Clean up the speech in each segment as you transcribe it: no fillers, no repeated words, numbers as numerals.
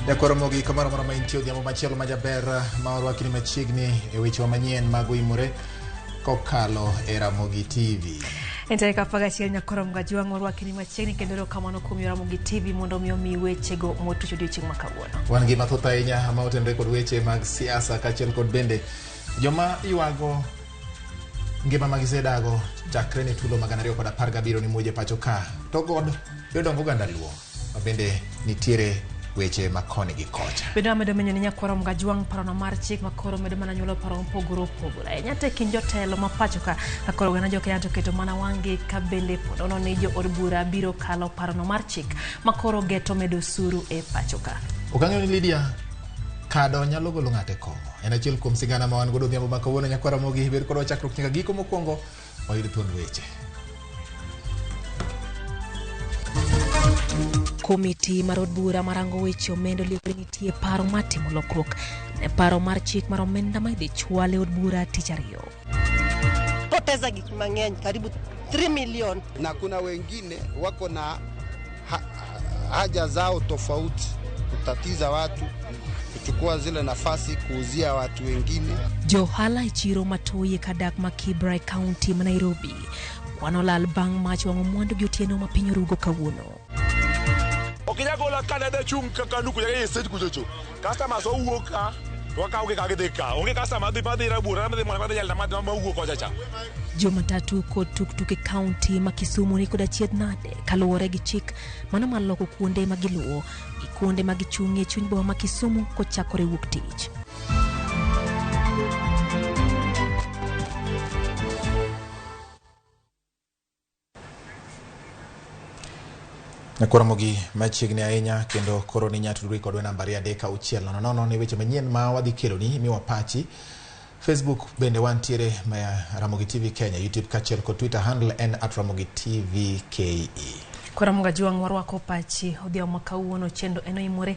Nyakwar Ramogi kamoro amora ma intie odhiambo machielo ma jaber ma orwakni machiegni e wechewa manyien mag oimore kokalo e Ramogi TV. En tarik 11 nyakwar Ramogi Ajwang' orwakni machiegni kendo erokamano kuom yo Ramogi TV mondo omi omi wechego motuch odiochieng' ma kawuono. Wan gi mathoth ahinya ma otenore kod weche mag siasa kaachiel kod bende joma ywago ngima ma gisedago chakre ne tulo mag 2017 ni muoje pacho ka to god jodong oganda Luo ma bende nitiere weche ma koni gi kocha. Bende wamedo menyo ni nyakwar Ramogi Ajwang' parono mar chik ma koro medo mana nyuolo paro mopogore opogore ahinya to e kind jotelo ma pacho ka ka koro oganda jo Kenya to keto mana wang'gi ka bende pod ono ni jo od bura biro kalo parono mar chik ma koro geto medo osuru e pacho ka. Ok ang'eyo ni Lydia kado nyalo golo ng'ato e kong'o. En achiel kuom sigana ma wan godo odhiambo ma kawuono nyakwar Ramogi ber kodwa chakruok nyaka giko mokwongo wayud thuond weche. Komiti mar od bura marango weche omenda olieko ni nitie paro mar timo lokruok ne paro mar chik mar omenda ma idhi chwal e od bura tich ariyo. Poteza gik mang'eny karibu 3 million. Na kuna wengine wako na haja zao tofauti, kutatiza watu, kuchukua zile nafasi, kuuzia watu wengine. Johala e chiro matoye kadak ma Kibra e kaunti ma Nairobi kwano lal bang' mach wang'o mwandu gi otieno ma piny orugo kawuono. Ok inyal gola ka ne achung' ka nuku nyaka e stage kuchocho. Customers owuok ka to wakawo gi ka gidhi ka. Onge customer madhi madhi Rabuor, madhi Mwana, madhi Nyalenda, madhi ma wuok kocha cha. Jomatatu kod tuktuk e kaunti ma Kisumu ni kod achiedh nade kaluwore gi chik mano mar loko kuonde ma giluwo gi kuonde ma gichung'ie e chuny boma ma Kisumu kochakore wuok tich. Nyakwar Ramogi machiegni ahinya kendo koro ni nyatudri kodwa namba 3 6 0 0 ne weche manyien ma wadhi keloni miwa pachi. Facebook bende wantiere ma Ramogi TV Kenya, YouTube kaachiel kod Twitter handle en @RamogiTVKE. Koro Ramogi Ajwang' warwako pachi odhiambo ma kawuono chenro en oimore.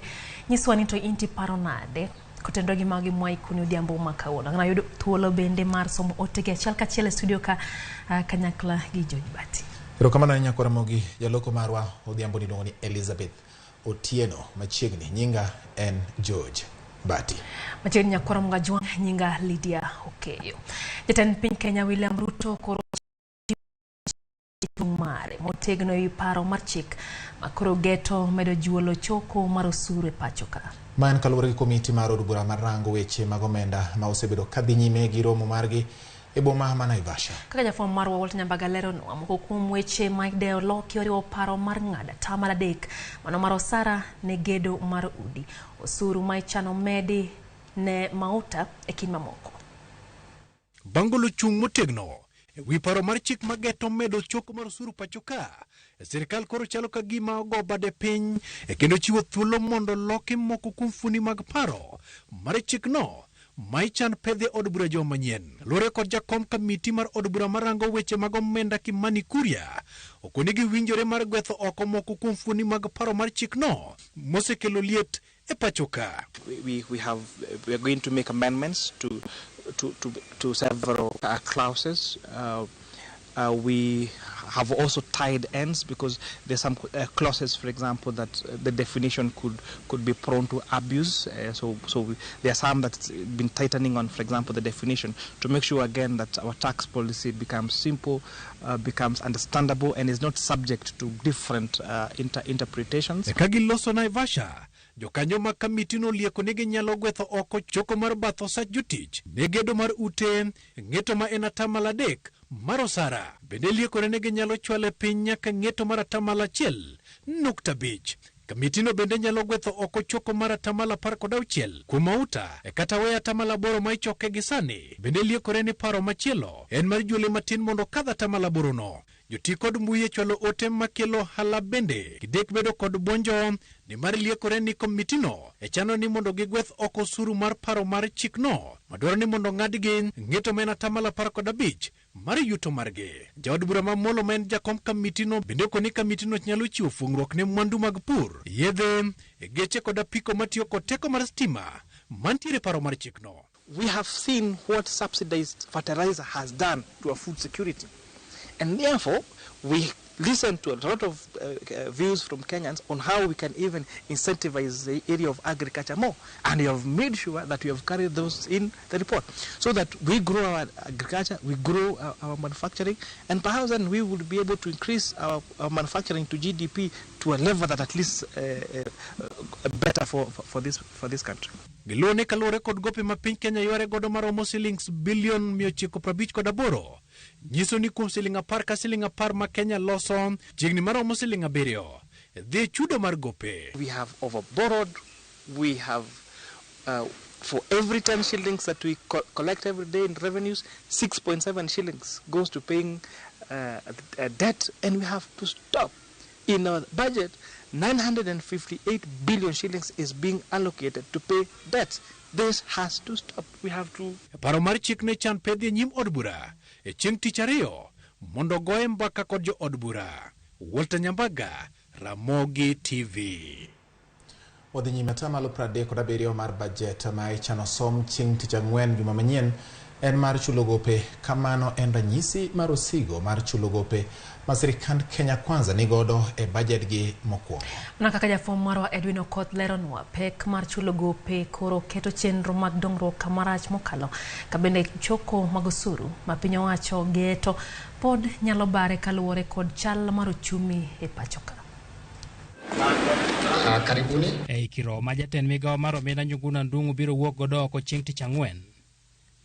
Nyiswa ni to in tiparo nade kotenore gi magi mwaikoni odhiambo ma kawuono. Ang' nayud thuolo bende mar somo otegi achiel kachiel e studio ka kanyakla gi George Bati. Erokamano ahinya Nyakwar Ramogi, jaloko marwa odhiambo ni iluongo ni Elizabeth Otieno machiegni. Nyinga en George Bati. Machiegni Nyakwar Ramogi Ajwang' nyinga Lydia Okeyo. Jatend piny Kenya William Ruto koro chung' mare motegno ewi paro mar chik ma koro geto medo juolo choko mar osuru e pacho ka. Ma en kaluwore gi komiti mar od bura mar rango weche mag omenda ma osebedo kadhi nyime gi romo margi e boma ma Naivasha. Kaka jafwambo marwa Walter Nyambaga leronwa moko kuom weche ma ideyo loki oriwo paro mar ng'ado atamalo 3 mano mar osara ne gedo mar udi, osuru ma ichano medi ne mauta e kind mamoko. Bang' golo chung' motegno e wi paro mar chik mageto medo choko mar osuru pacho ka, sirikal koro chalo ka gima ogo bade piny e kendo chiwo thuolo mondo loki moko kuom fundi mag paro mar chikno ma ichan pedhe od bura joma manyien. Luwore kod jakom kamiti mar od bura marango weche mag omenda Kimani Kuria, okoni giwinjore mar gwetho oko moko kuom fundi mag paro mar chikno mosekelo liet e pacho ka. We are going to make amendments to several clauses. We have also tied ends because there's some clauses, for example, that the definition could be prone to abuse. So there are some that's been tightening on, for example, the definition to make sure again that our tax policy becomes simple, becomes understandable, and is not subject to different interpretations. Ka giloso Naivasha, jokanyo mag kamiti nolieko ni ginyalo gwetho oko choko mar bath osach jotich ne gedo mar ute ng'eto ma en atamalo 3 mar osara. Bende liekore ni ginyalo chwale piny nyaka ng'eto mar atamalo 1.5. Kamitino bende nyalo gwetho oko choko mar atamalo 16 kuom mauta e kata weyo atamalo 8 ma ichoke gi sani. Bende liekore ni paro machielo en mar juole matin mondo okadh atamalo 8 no. Joti kod mbui e chwalo ote makelo ohala bende gidek bedo kod buonjo nimar liekore ni komitino e chano ni mondo gigweth oko osuru mar paro mar chikno madwaro ni mondo ng'adgi ng'eto ma en atamalo 15 mar yuto margi. Jaod bura ma Molo ma en jakom kamitino bende okoni kamitino nyalo chiwo fuong'ruok ne mwandu mag pur, yedhe, geche kod apiko matiyo kod teko mar stima mantiere paro mar chikno. We have seen what subsidized fertilizer has done to our food security. And therefore, we listened to a lot of views from Kenyans on how we can even incentivize the area of agriculture more. And we have made sure that we have carried those in the report so that we grow our agriculture, we grow our manufacturing, and perhaps then we will be able to increase our manufacturing to GDP to a level that at least better for this country. Giluone kaluwore kod gope ma piny Kenya yware godo maromo silings bilion 958 nyiso ni kuom siling 10 ka siling 10 ma Kenya loso chiegni maromo siling 7 dhi chudo mar gope. We have overborrowed. We have for every 10 shillings that we collect every day in revenues, 6.7 shillings goes to paying debt, and we have to stop. In our budget, 958 billion shillings is being allocated to pay debt. This has to stop. We have to. Paro mar chik ne chan pedhi e nyim od bura e chieng' tich ariyo mondo goye mbaka kod jo od bura. Walter Nyambaga, Ramogi TV. Wadhi nyime atamalo 37 mar bajet ma ichano som chieng' tich ang'wen juma manyien en mar chulo gope. Kamano en ranyisi mar osigo mar chulo gope ma sirikand Kenya Kwanza nigodo e bajet gi mokwongo. Mana kaka jafwambo marwa Edwin Okoth leronwa, pek mar chulo gope koro keto chenro mag dongruok kamarach mokalo, kabende choko mag osuru ma piny owacho geto pod nyalo bare kaluwore kod chal mar ochumi e pacho ka. Karibuni. Ei kiro ma jatend migawo mar omenda Njuguna Ndung'u biro wuok godo oko chieng' tich ang'wen.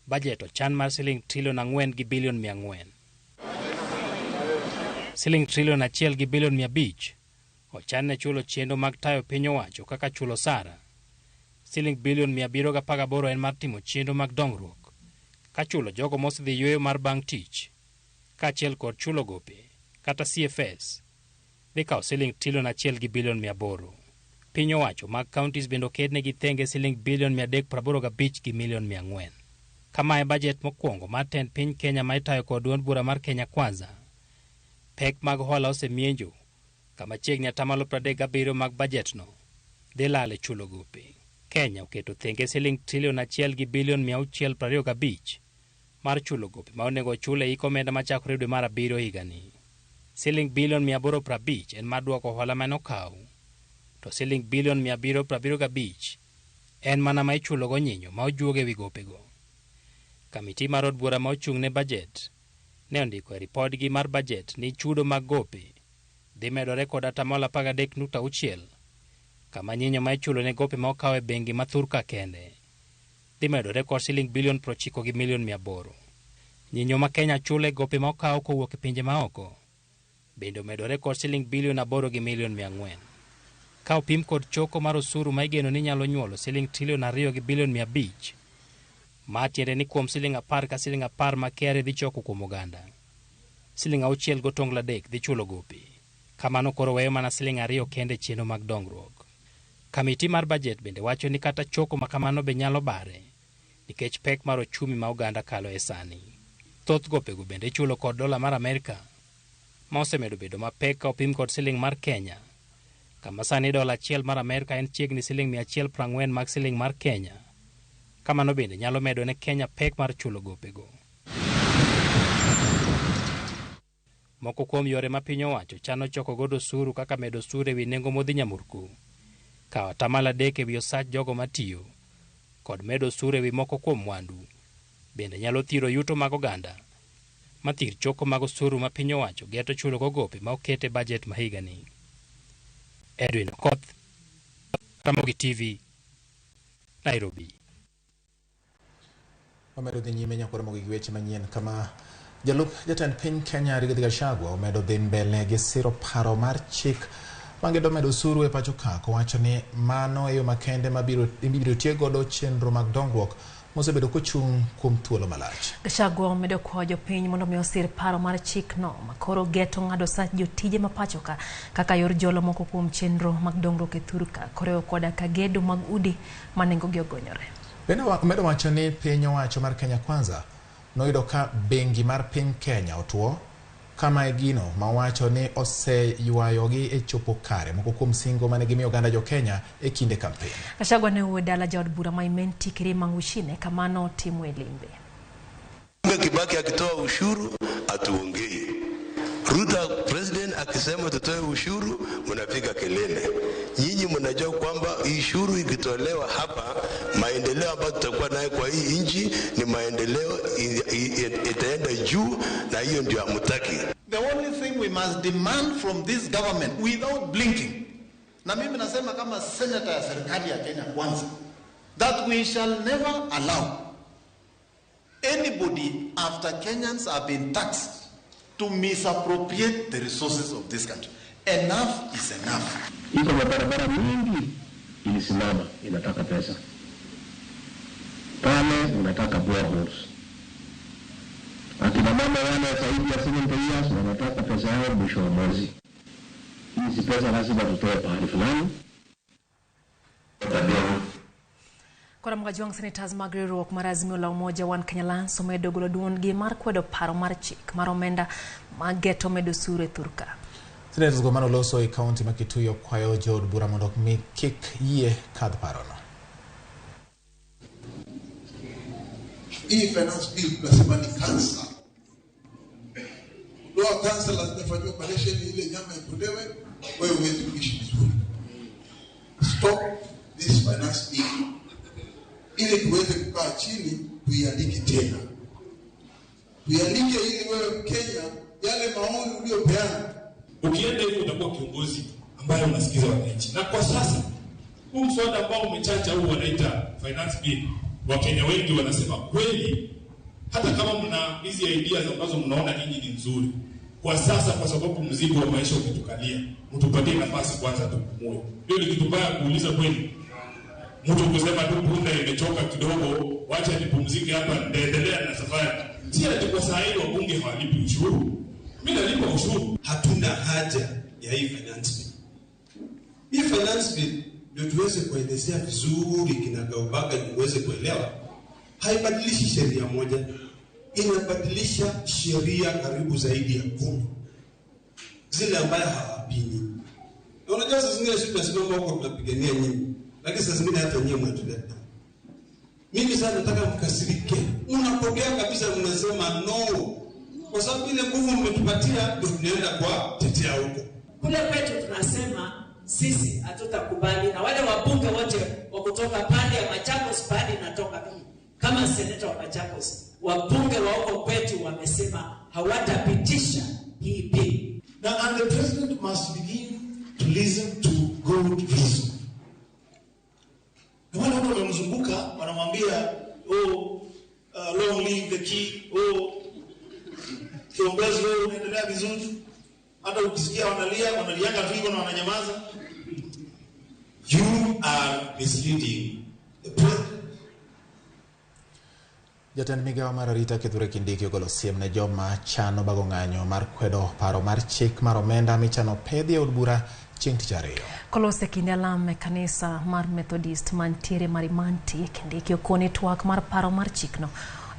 Bajet ochan mar siling trilion 4 gi bilion 400. Siling trilion 1 gi bilion 500 ochan ne chulo chenro mag tayo piny owacho kaka chulo osara. Siling bilion 718 en mar timo chenro mag dongruok, ka chulo jogo mosedhi yueyo mar bang' tich, kaachiel kod chulo gope kata CFS dhi kawo siling trilion 1 gi bilion 800. Piny owacho mag counties bende okedne gi thenge siling bilion 385 gi milion 400. Kama e bajet mokwongo mar tend piny Kenya ma itayo kod duond bura mar Kenya Kwanza. Pek mag hola osemienjo kama chiegni 37% mag bajet no dhi lal e chulo gope. Kenya oketo thenge siling trilion 1 gi bilion 625 mar chulo gope ma onego ochul e hik omenda machakore dwe mar 7 higani. Siling bilion 850 en mar duoko hola mane okaw, to siling bilion 775 en mana ma ichulogo nyinyo ma ojuog ewi gopego. Kamiti mar od bura ma ochung' ne bajet ne ondiko e ripodgi mar bajet ni chudo mag gope dhi medore kod 13.6, kama nyinyo ma ichulo ne gope ma okaw e bengi ma thurka kende dhi medore kod siling bilion 90 gi milion 800. Nyinyo ma Kenya chulo e gope ma okaw kowuok e pinje ma oko bende omedore kod siling bilion 8 gi milion 400. Ka opim kod choko mar osuru ma igeno ni nyalo nyuolo siling trilion 2 gi bilion 500, ma tiende ni kuom siling 10 ka siling 10 ma KRA dhi choko kuom oganda, siling 6.3 dhi chulo gope. Kamano koro weyo mana siling 2 kende chenro mag dongruok. Kamiti mar bajet bende wacho ni kata choko ma kamano be nyalo bare nikech pek mar ochumi ma oganda kalo e sani. Thoth gopego bende ichulo kod dola mar Amerka ma osemedo bedo mapek ka opim kod siling mar Kenya, kama sani dola 1 mar Amerka en chiegni siling 140 mag siling mar Kenya. Kamano bende nyalo medo ne Kenya pek mar chulo gopego. Moko kuom yore ma piny owacho chano choko godo osuru kaka medo osuru ewi nengo modhi nyamburko, kawo 3% ewi osach jogo matiyo, kod medo osuru ewi moko kuom mwandu, bende nyalo thiro yuto mag oganda mathir choko mag osuru ma piny owacho geto chulo go gope ma oket e bajet ma higani. Edwin Okoth, Ramogi TV, Nairobi. Omedo dhi nyime nyakoro mogi gi weche manyien kama jalup jatend piny Kenya Rigathi Gachagua omedo dhi mbele gi siro paro mar chik mangedo medo osuru e pacho ka, kowacho ni mano e yo makende mabiro ibiro tiyo godo chenro mag dongruok mosebedo kochung' kuom thuolo malach. Gachagua omedo kwayo jopiny mondo mi osir paro mar chikno makoro geto ng'ado sach jotije ma pacho ka kaka yor jolo moko kuom chenro mag dongruok e thurka koriwo koda ka gedo mag udi ma nengogi ogonyore. Bende omedo wacho ni piny owacho mar Kenya Kwanza noyudo ka bengi mar piny Kenya otwo kama e gino ma wacho ni oseywayogi e chopo kare moko kuom singo mane gimiyo oganda jo Kenya e kinde kampen. Gachagua ne owuoyo dala jaod bura ma Imenti Kirima Ngushine kamano timo e limbe. Kibaki akitoa ushuru atuongei. Ruto president Akisema tutoe ushuru, mnapiga kelele. Nyinyi mnajua kwamba ushuru ikitolewa hapa, maendeleo ambayo tutakuwa nayo kwa hii nchi ni maendeleo itaenda juu, na hiyo ndio hamtaki. The only thing we must demand from this government without blinking, na mimi nasema kama senator ya serikali ya Kenya Kwanza, that we shall never allow anybody after Kenyans have been taxed to misappropriate the resources of this country. Enough is enough. Iko mabarabara mingi ilisimama, inataka pesa pale, unataka boreholes. Akina mama wale zaidi ya 70 years wanataka pesa yao mwisho wa mwezi. Hizi pesa lazima tutoe pahali fulani. Koro Mgajwang' senators mag riwruok mar Azimio la Umoja One Kenya Alliance omedo golo duondgi mar kwedo paro mar chik mar omenda mag geto medo osuru e thurka. Senators go manoloso e kaunti ma Kitui okwayo jood bura mondo mi kik yie kadh parono. Hii finance bill tunasema ni kansa. Kutoa kansa lazima ifanyiwe operation, ile nyama itolewe, wewe huwezi kuishi vizuri. Stop this finance bill ili tuweze kukaa chini tuiandike tena, tuiandike ili wewe Mkenya, yale maoni uliyopeana. Ukienda hivyo utakuwa kiongozi ambaye unasikiza wananchi. Na kwa sasa huu mswada ambao umechacha huu wanaita finance bill, Wakenya wengi wanasema kweli, hata kama mna hizi ideas ambazo mnaona nyinyi ni nzuri kwa sasa, kwa sababu mzigo wa maisha umetukalia, mtupatie nafasi kwanza tupumue. Hiyo ni kitu mbaya kuuliza kweli? Mtu kusema tu punda imechoka kidogo, wacha nipumzike hapa, nitaendelea na safari. Si ati kwa saa hii wabunge hawalipi ushuru. Mimi nalipa ushuru. Hatuna haja ya hii finance bill. Hii finance bill ndio tuweze kuelezea vizuri kinagaubaga, uweze kuelewa. Haibadilishi sheria moja, inabadilisha sheria karibu zaidi ya 10 zile ambayo hawapinyi. Na unajua saa zingine sisi tunasimama huko tunapigania nyinyi, lakini saa zingine hata nyinyi mnatuleta. Mimi sasa nataka mkasirike, mnapokea kabisa, mnasema no, kwa sababu ile nguvu mmetupatia ndio tunaenda kwa tetea huko. Kule kwetu tunasema sisi hatutakubali, na wale wabunge wote wa kutoka pande ya Machakos, pande natoka mimi kama seneta wa Machakos, wabunge wa huko kwetu wamesema hawatapitisha hii bill. Now, and the president must begin to listen to good reason. Na wale watu wamemzunguka wanamwambia, oh, long live the king, oh, kiongozi wewe unaendelea vizuri. Hata ukisikia wanalia, wanalianga tu hivyo na wananyamaza. You are misleading the president. Jatend migao mar arita Kithure Kindiki ogolo siem ne joma chano bago ng'anyo mar kwedo paro mar chik mar omenda michano pedhi e od bura chieng' tich ariyo. Kolose e kinde alam e kanisa mar Methodist mantiere Marimanti, Kindiki okoni twak mar paro mar chikno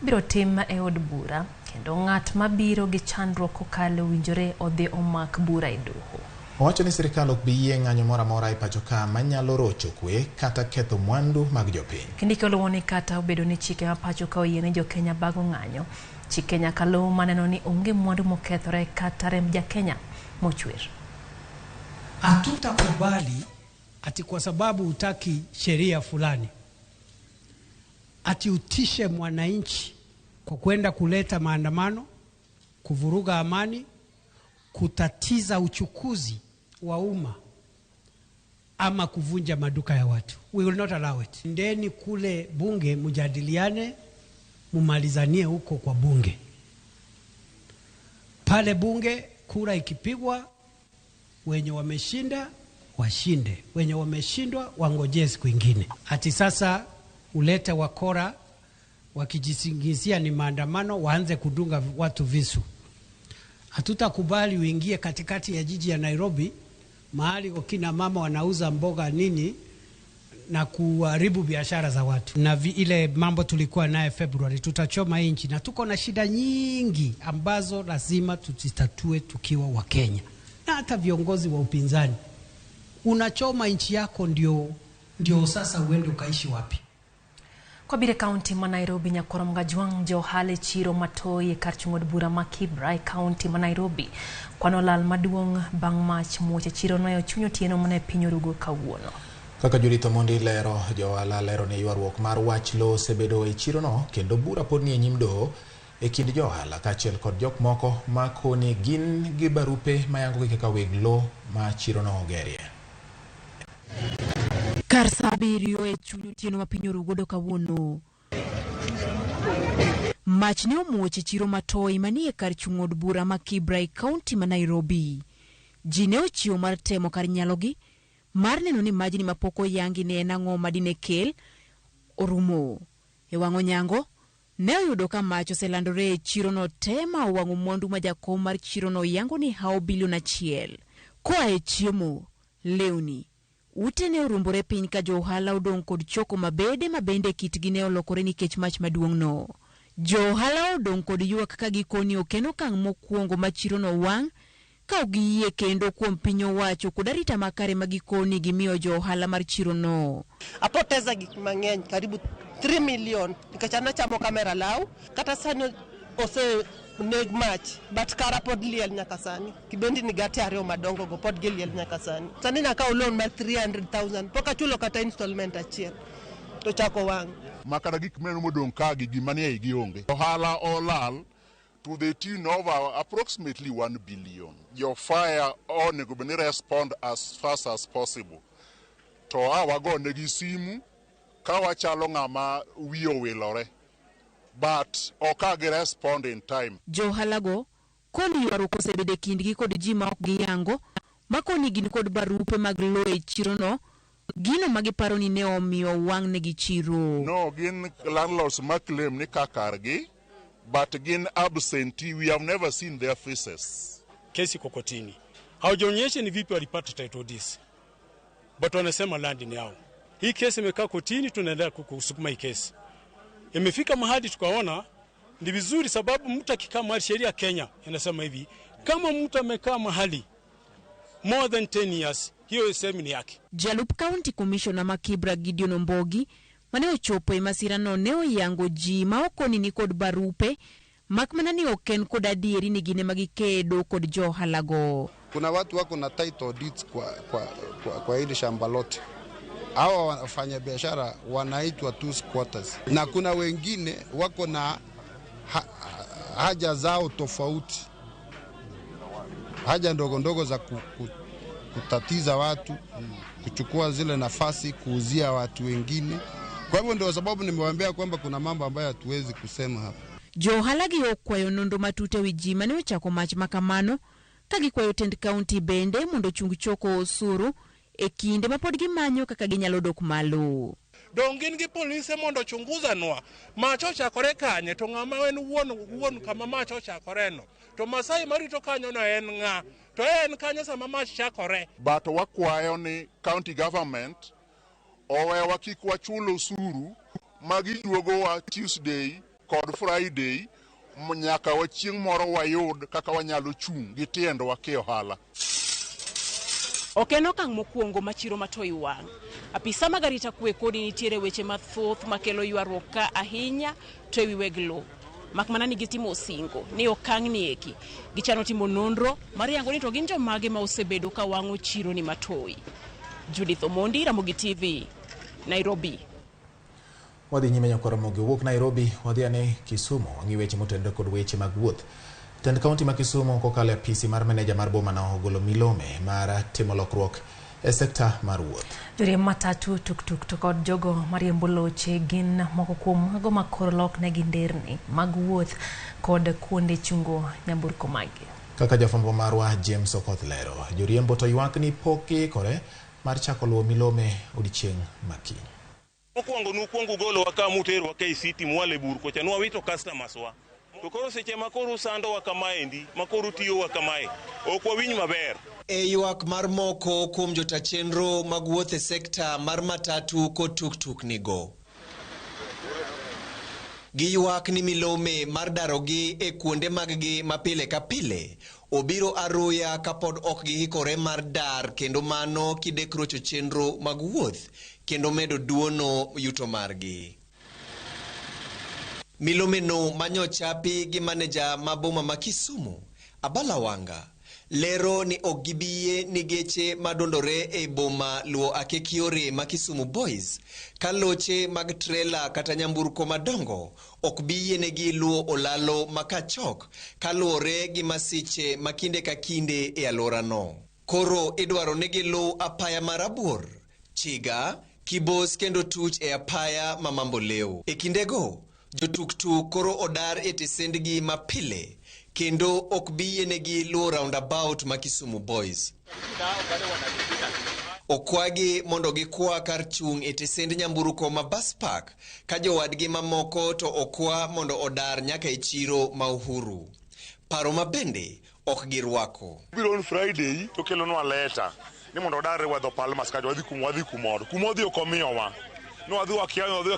biro tim e od bura kendo ng'at mabiro gi chandruok kokalo owinjore odhi omak bura e doho. Owacho ni sirikal ok bi yie ng'anyo moro amora e pacho ka manyalo rocho kwe kata ketho mwandu mag jopiny. Kindiki oluwo ni kata obedo ni chike ma pacho ka oyie ne jokenya bago ng'anyo, chike nyaka luw maneno ni onge mwandu mokethore kata remb jakenya mochwer. Hatutakubali ati kwa sababu hutaki sheria fulani ati utishe mwananchi kwa kwenda kuleta maandamano, kuvuruga amani, kutatiza uchukuzi wa umma ama kuvunja maduka ya watu. We will not allow it. Ndeni kule bunge mujadiliane, mumalizanie huko kwa bunge. Pale bunge kura ikipigwa, wenye wameshinda washinde, wenye wameshindwa wangojee siku ingine. Ati sasa ulete wakora wakijisingizia ni maandamano, waanze kudunga watu visu. Hatutakubali uingie katikati ya jiji ya Nairobi, mahali wakina mama wanauza mboga nini na kuharibu biashara za watu. Na ile mambo tulikuwa naye Februari, tutachoma nchi, na tuko na shida nyingi ambazo lazima tuzitatue tukiwa Wakenya. Na hata viongozi wa upinzani, unachoma nchi yako ndio sasa uende ukaishi wapi? Kwabiro e kaunti ma Nairobi, Nyakwar Mgajwang' johala e chiro Matoi e kar chung' od bura ma Kibra e kaunti ma Nairobi kwano lal maduong' bang' mach muoch e chirono e ochuny otieno mane piny orugo kawuono. Kaka Judith Omondi lero, johala lero ni ywaruok mar wach lowo osebedo e chirono kendo bura pod nie nyim doho e kind johala kaachiel kod jok moko ma koni gin gi barupe mayangogi kaka weg lowo ma chirono ogerie. Kar saa 7 e chuny otieno ma piny orugodo kawuono. Mach ne omuoch e chiro Matoi manie kar chung' od bura ma Kibra e kaunti ma Nairobi. Ji ne ochiwo mar temo kar nyalogi mar neno ni majni mapok oyangi ne en ang'o ma dine kel orumo. E wang' onyango, ne oyudo ka mach oselandore e chirono te ma owang'o mwandu ma jakom mar chirono yango ni hawo bilion 1. Koa e chiemo, lewni, ute ne oruombore piny ka jo ohala odong' kod choko mabede ma bende kitgi ne olokore nikech mach maduong'no. Jo ohala odong' kod ywak ka gikoni ok en okang' mokwongo ma chirono wang' ka ok giyie kendo kuom piny owacho kod arita makare ma gikoni gimiyo jo ohala mar chirono. Apoteza gik mang'eny karibu 3 million nikech an achamo kamera law kata sani ose neg mach but kara pod liel nyaka sani. Kibendi ni gate ariyo madongo go pod giliel nyaka sani. Sani nakawo loan mar 300,000 pok achulo kata installment achiel to chako wang'. Makata gik mineno modong' ka gi gima nie igi onge. Ohala olal to the tune of approximately 1 billion. Jo fire onego bed ni respond as fast as possible. To a wagonegi simu ka wachalo ng'ama wiye owilore. But ok gi respond in time. Jo ohalago koni ywaruok osebedo e kindgi kod ji ma ok giyango ma koni gin kod barupe mag lowo e chirono, gino ma giparo ni ne omiyo owang'negi chiro. No, gin landlords ma claim ni ka kargi, but gin absentee, we have never seen their faces. Kesi iko kotini, haujaonyesha ni vipi walipata title deeds, but wanasema land ni yao. Hii kesi imekaa kotini, tunaendelea kusukuma hii kesi. Imefika mahali tukaona ni vizuri, sababu mtu akikaa mahali, sheria Kenya inasema hivi, kama mtu amekaa mahali more than 10 years, hiyo sehemu ni yake. Jalup County Commissioner ma Kibra Gideon Ombogi mane ochopo e masirano ne oyango ji ma okoni ni kod barupe mak mana ni ok en kod adieri ni gin ema gikedo kod jo ohalago. Kuna watu wako na title deeds kwa hili shamba lote. Hawa wafanya biashara wanaitwa two squatters, na kuna wengine wako na haja zao tofauti, haja ndogo ndogo za kutatiza watu, kuchukua zile nafasi, kuuzia watu wengine. Kwa hivyo ndio sababu nimewaambia kwamba kuna mambo ambayo hatuwezi kusema hapa. Jo ohala gi okwayo nonro matut ewi ji mane ochako mach makamano ka gikwayo tend kaunti bende mondo ochung choko osuru e kinde ma pod gimanyo kaka ginyalo dok malo. Dong gin gi polise mondo ochunguzanwa mach ochakore kanye, to ng'ama en wuon kama mach ochakoreno, to Masai marito kanyono en ng'a, to en kanyo sama mach chakore. But wakwayo ni county government owewa kik wachul osuru ma giduogowa Tuesday kod Friday nyaka wachieng' moro wayud kaka wanyalo chung' gi tiendwa ki ohala. Ok en okang' mokwongo ma chiro Matoi wang'. Apisa mag arita kwe kodi nitiere weche mathoth makelo ywaruok ka ahinya to ewi weg lowo. Mak mana ni gitimo osingo ni okang' ni eki. Gichano timo nonro mar yango ni to gin jomage ma osebedo ka wang'o chiro ni Matoi. Judith Omondi, Ramogi TV, Nairobi. Wadhi nyime nyaka Ramogi wuok Nairobi, wadhi ane Kisumu, wang'i weche motenore kod weche mag wuoth. Tend kaunti ma Kisumu kokalo e apisi mar meneja mar boma no ogolo milome mar timo lokruok e sekta mar wuoth. Joriemb matatu, tuktuk to kod jogo mariembo loche gin moko kuom mago ma koro loknegi nderni mag wuoth kod kuonde chungo nyamburko maggi. Kaka jafwambo marwa James Okoth lero, joriembo to ywak ni pok giikore mar chako luwo milome odiechieng' makiny. Mokwongo nukwongo ugolowa ka muterowa KCT mwale bur kocha nwawito customers wa. To koro seche ma koro usandowa kamaendi, ma koro utiyowa kamae, ok wawinj maber. E ywak mar moko kuom jota chenro mag wuoth e sekta mar matatu kod tuktuk nigo. Giywak ni milome mar darogi e kuonde maggi ma pile ka pile obiro aruya kapod ok gihikore mar dar, kendo mano kidek rocho chenro mag wuoth kendo medo duono yuto margi. Milomeno manyochapi gi maneja ma boma ma Kisumu, Abala Wanga, lero ni ok gibiyie ni geche madondore e boma luwo akek yore ma Kisumu Boys ka loche mag trela kata nyamburko madongo ok bi yienegi luwo olalo ma Kachok kaluwore gi masiche ma kinde ka kinde e alworano. Koro idwaro ni giluw apaya ma Rabuor, Chiga, Kibos kendo tuch e apaya ma Mamboleo. E kindego, jotuktuk koro odar e tesendgi mapile kendo ok bi yienegi luwo roundabout ma Kisumu Boys. Okwagi mondo gikwa kar chung' e tesend nyamburko ma bus park ka jowadgi mamoko to okwa mondo odar nyaka e chiro ma Uhuru. Paro ma bende ok girwako. Biro on Friday to kelonwa leta ni mondo wadar wadho Palmas kacha wadhi kum wadhi kumoro. Kuma wadhi ok omiyowa. Ni wadhi wakia wadhi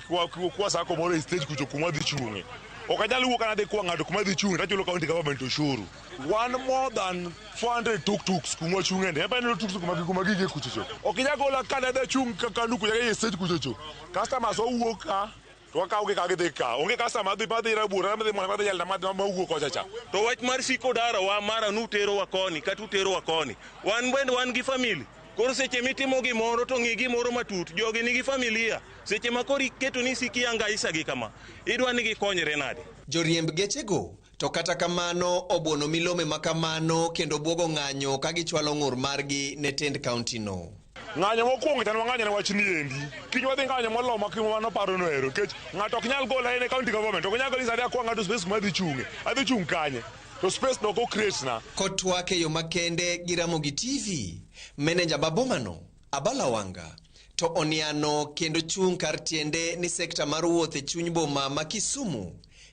kwa sako moro e stage kucho kuma wadhi chung'e. Ok anyal wuok an adhi kwa ng'ato kuma adhi chung'e tachulo county government ushuru. Wan more than 400 tuk-tuks kuma wachung'e ni. Eba ineno tuk-tuk kuma kuma gige kucho cho. Ok inyal gola ka ne adhi achung' kanu kucho e stage kucho cho. Customers owuok ka to wakawogi ka gidhi ka. Onge customer madhi madhi Rabuor, madhi madhi Nyalenda madhi mawuok kocha cha. To wach mar siko darowa mara nuterowa koni kata uterowa koni. Wan bende wan gi family. Koro seche mitimo gimoro to ng'i gimoro matut. Jogi nigi familia. Seche ma koro iketo ni isiki angaisa gi kama, idwa ni gikonyre nade? Joriemb gechego to kata kamano obuono milome ma kamano kendo buogo ng'anyo ka gichwalo ng'ur margi ne tend kaontino. Ng'anyo mokwongo chan wang'anyo ne wach ni endi. Kiny wadhi ng'anyo molo ma mano paro no ero. Nikech ng'ato ok nyal gola en e county government. Ok nyal gola ni sani akwa ng'ato space kuma adhi chung'e. Adhi chung' kanye? To space no ok o-create na. Kotwak e yo makende gi Ramogi TV, meneja ma bomano, Abala Wanga, to oniano kendo chung' kar tiende ni sekta mar wuoth e chuny boma ma Kisumu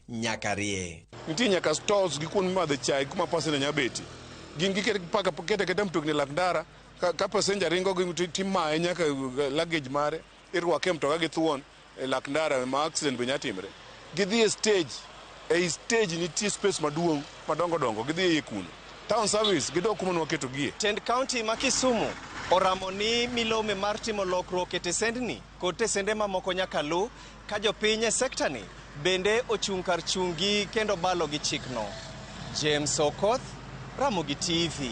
nyaka rie. Nitie nyaka stalls gi kuonde mimadhe chai kuma passenger nyalo betie. Gin giketo aketa mtokni e lak ndara ka passenger ringo gi timaye nyaka luggage mare irwake e mtoka gi thuon e lak ndara ma accident be nyalo timre. Gidhi e stage, ei stage nitie space maduong' madongo dongo gidhi e iye kuno. Town service gidok kuma nwaketogie. Tend kaunti ma Kisumu oramo ni milome mar timo lokruok e tesendni kod tesende mamoko nyaka luw ka jopiny e sektani bende ochung' kar chung'gi kendo balo gi chikno. James Okoth, Ramogi TV.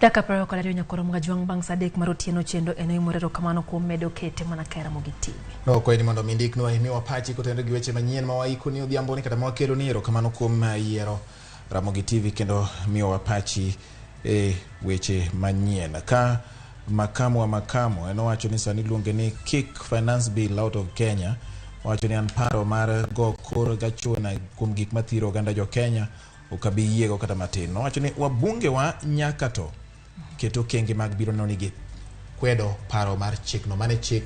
Dakika 22 nyakoro mga bang' saa 3 mar otieno chendo en oimore erokamano kuom medo kete mana ka Ramogi TV. Nokwayi ni mondo mi indiknwa imiwa pachi kotenore gi weche manyien ma waiko ni odhiambo ni kata ma wakelo ni erokamano kuom yiero Ramogi TV kendo miyowa pachi e weche manyien. Ka makamu wa makamu en owacho ni sani iluonge ni kick finance bill out of Kenya. Owacho ni an paro mar go kor gachuna kuom gik mathiro oganda jo Kenya ok abi yiego kata matin. Owacho ni wabunge wa nyaka to ket okenge mag biro neno ni gikwedo paro mar chikno. Mane chik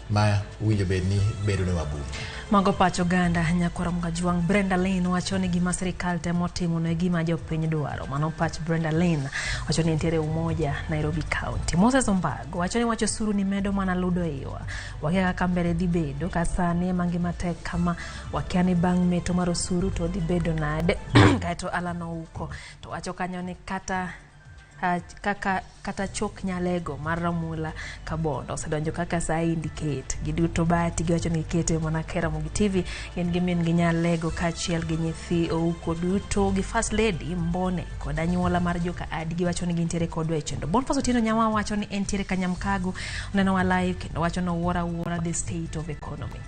ma winjo bed ni bedo ne wabunge. Mago pach oganda nyakwara Mgajwang'. Brenda Lane wacho ni gima sirikal temo timo no e gima jopiny dwaro. Mano pach Brenda Lane wacho ni entiere Umoja, Nairobi County. Moses Ombago wacho ni wach osuru ni medo mana ludo iwa. Wakia kaka mbele dhi bedo ka sani ema ngima tek kama wakia ni bang' meto mar osuru to dhi bedo nade. Kaeto Alan Ouko to wacho kanyo ni kata kaka kata chok nyalego mar Ramula Kabondo osedonjo kaka saa indicate giduto bahati giwacho ni gikete mana ka Ramogi TV gin gi min gi nyalego kaachiel gi nyithi Ouko duto gi First Lady Mbone kod anyuola mar joka Adi giwacho ni gintiere kodwa e chenro. Boniface Otieno Nyawa wacho ni entiere Kanyamkago onenowa live kendo wacho ni owuoro awuora the state of economy.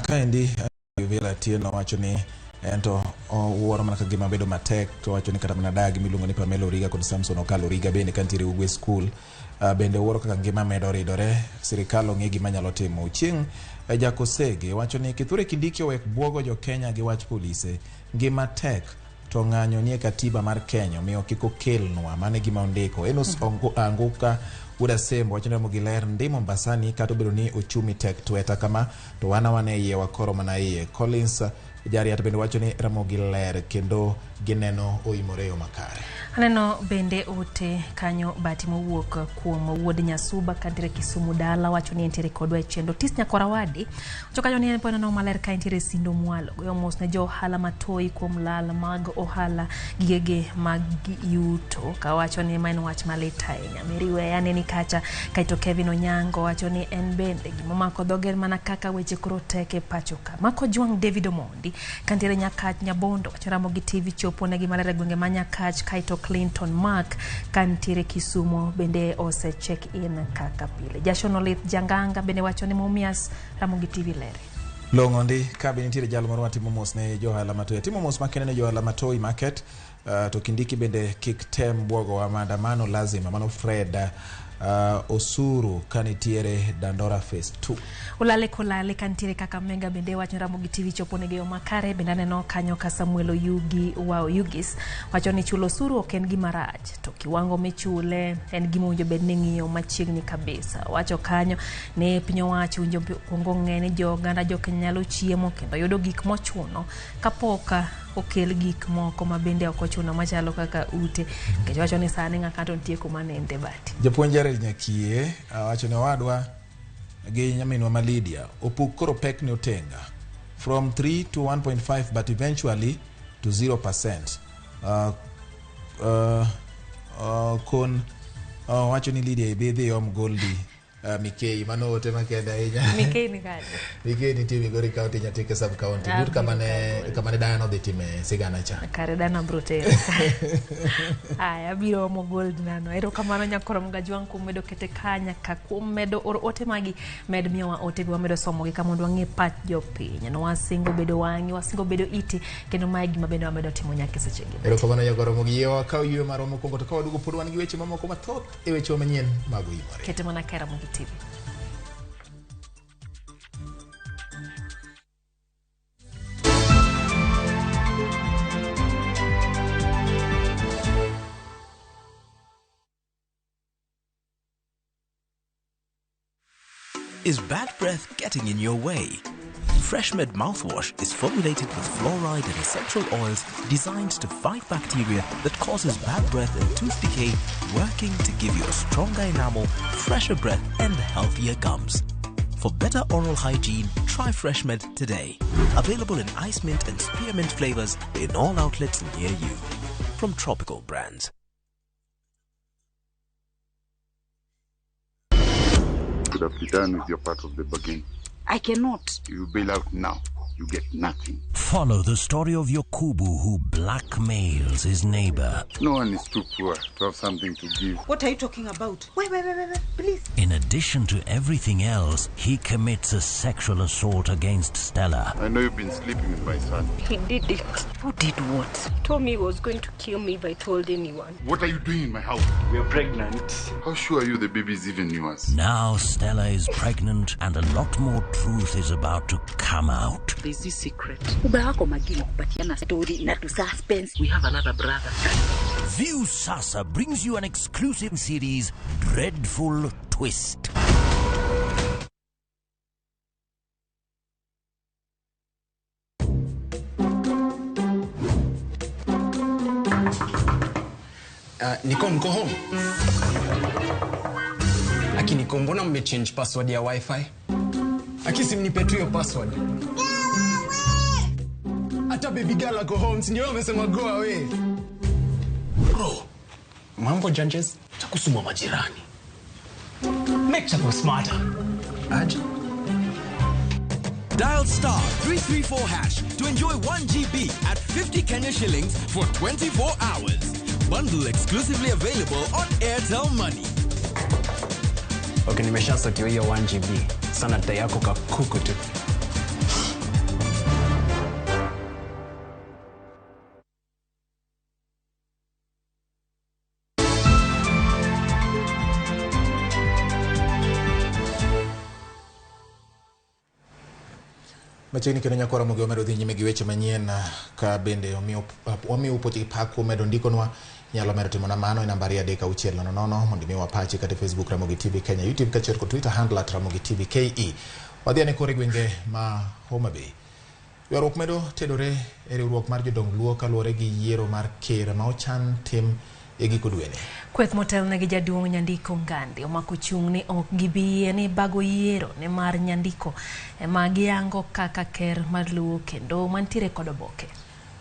Kaendi Villa Atieno wacho ni ento owuoro mana ka gima bedo matek to wacho ni kata mana dagi miluongo ni Pamela Origa kod Samson Okalo Origa bende kantiere Ugwe School bende owuoro kaka ngima medo ridore sirikal ong'e gima nyalo timo. Chieng' Jakosege wacho ni Kithure Kindiki owek buogo jo Kenya gi wach polise ngima tek to ng'anyo nie katiba mar Kenya omiyo kik okelnwa. Mano e gima ondiko. Enos Anguka Wuod Asembo wacho ni Ramogi ler ndi Mombasani kata obedo ni ochumi tek tweta kama to wan awana e iye wakoro mana iye. Collins Jariat bende wacho ni Ramogi ler kendo gineno oimore e yo makare. Aneno bende ote kanyo bati mowuok kuom wuod Nyasuba kantiere Kisumu dala wacho ni entiere kodwa e chenro. Tis Nyakorawadi wacho kanyo ni en pod neno maler ka entiere Sindo mwalo. Goyo mos ne jo ohala matoi kuom lal mag ohala gigege mag yuto kawacho ni ma en wach malit ahinya. Mary Weya neni kacha kaeto Kevin Onyango wacho ni en bende gimomako dhoge en mana kaka weche koro tek e pacho ka. Mako Jwang' David Omondi kantiere Nyakach Nyabondo wacho Ramogi TV chopo negi maler e gwenge ma Nyakach kaeto Clinton Mark kantiere Kisumo bende ose check in kaka pile. Jason Olith Janganga bende wacho ni Mumias Ramogi TV lere. Long'o ndi ka be nitiere jal moro matimo mos ne johala matoi. Atimo mos makende ne johala matoi market to Kindiki bende kik tem bwogowa maandamano lazima. Mano Fred Osuru ka nitiere Dandora Phase 2. Olale kolale kantiere Kakamega bende wacho Ramogi TV chopo negi yo makare bende aneno kanyo ka Samuel Oyugi wa Oyugis wacho ni chulo osuru ok en gima rach to kiwango michule en gima owinjo bed ni ng'iyo machiegni kabisa. Wacho kanyo ni piny owacho owinjo kuongo ng'e ni jo oganda jo Kenya nyalo chiemo kendo yudo gik mochuno kapok okel gik moko ma bende ok ochuno machalo kaka ute nikech wacho ni sani ng'aka to nitie kuma nende bati. Japuonj Jared Nyakie wacho ni owadwa gi nyaminwa ma Lydia opuk koro pek ni otenga from 3 to 1.5 but eventually to 0%. Kon wacho ni Lydia ibi dhi om goldi Mikei mano ote makende ahinya. Mikei ni kanye? Mikei nitie Migori County Nyatike sub county. But kamane Diana odhi time sigana cha. Kare Diana bro tero. Aya abiro omo gold nano. Erokamano nyakoro Mgajwang' kuom medo kete kanya ka kuom medo oro ote magi med miyowa ote gi wamedo somogi ka mondo wang'e pach jopiny. No wasingo bedo wang'i, wasingo bedo iti kendo mae gima bende wamedo timo nyaka e sechegi. Erokamano nyakoro Mogi. Yie wakaw yweyo marwa mokwongo to ka waduogo pod wan gi weche mamoko mathoth e weche manyien mag Oimore. Kete mana ka Ramogi TV. Is bad breath getting in your way? FreshMed mouthwash is formulated with fluoride and essential oils designed to fight bacteria that causes bad breath and tooth decay, working to give you a stronger enamel, fresher breath, and healthier gums. For better oral hygiene, try FreshMed today. Available in ice mint and spearmint flavors in all outlets near you. From Tropical Brands. Could have be done with your part of the bargain. I cannot. You bail out now, you get nothing. Follow the story of Yokubu who blackmails his neighbor. No one is too poor to have something to give. What are you talking about? Wait, wait, wait, wait, wait, please. In addition to everything else, he commits a sexual assault against Stella. I know you've been sleeping with my son. He did it. Who did what? He told me he was going to kill me if I told anyone. What are you doing in my house? We are pregnant. How sure are you the baby is even yours? Now Stella is pregnant and a lot more truth is about to come out. There's this secret. Uba wako magini kupatiana story na tu suspense. We have another brother. View Sasa brings you an exclusive series, Dreadful Twist. Niko mko home? Aki Niko, mbona mmechange password ya wifi? Aki simnipe tu hiyo password. Hata baby girl ako home, si ndio amesema go away. Bro, mambo judges, takusuma majirani. Make Chapo smarter. Aje. Dial star 334 hash to enjoy 1 GB at 50 Kenya shillings for 24 hours. Bundle exclusively available on Airtel Money. Okay, nimeshasotiwa hiyo 1 GB. Sana dai yako kakuku tu. Machiegni kendo nyakora Mogi wamedo dhi nyime gi weche manyien ka bende omiyo puoch gi pak kuom medo ndikonwa. Inyalo medo timo na mano e namba 23600 mondo imiwa pachi kata e Facebook Ramogi TV Kenya, YouTube kaachiel kod Twitter handle at Ramogi TV KE. Wadhi ane kore gwenge ma Homa Bay. Ywaruok medo tedore e riwruok mar jodong Luo kaluwore gi yiero mar ker ma ochan tim e giko dweni. Kweth motelne gi jaduong' Nyandiko Ngandi omako chung' ni ok gibi yie ni bago yiero nimar Nyandiko ema giyango kaka ker mar Luo kendo mantiere kod oboke.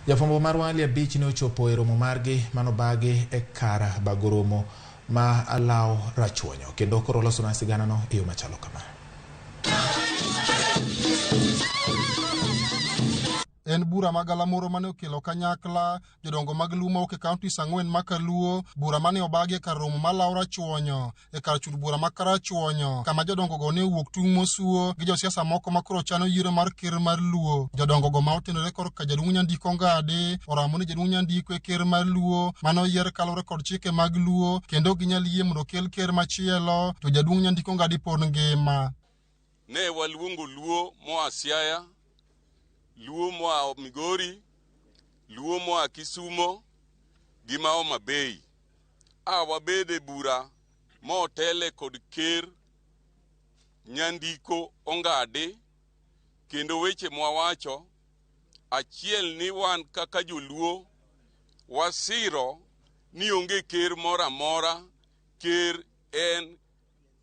Jafwambo marwa Ali Abich ne ochopo e romo margi manobagi e kar bago romo ma Alaw Rachuonyo kendo koro olosonwa siganano e yo machalo kama. En bura ma galamoro mane okelo kanyakla jodongo mag Luo mawuok e kauntis 4 ma Kaluo, bura mane obagi e kar romo ma Law Rachuonyo e kar chul bura ma Karachuonyo, kama jodongo go ne owuok tung' mosuo gi josiasa moko ma koro chano yiero mar ker mar Luo. Jodongo go ma otenore korka jaduong' Nyandiko Ngadi oramo ni jaduong' Nyandiko e ker mar Luo mane oyier kaluwore kod chike mag Luo kendo ok ginyal yie mondo okel ker machielo to jaduong' Nyandiko Ngadi pod ngima. Ne waluongo Luo moa Siaya, Luo moa Migori, Luo moa Kisumo gi ma Homa Bay. A wabede bura motele kod ker Nyandiko Ongadi kendo weche mwawacho achiel ni wan kaka joluo wasiro ni onge ker moro amora, ker en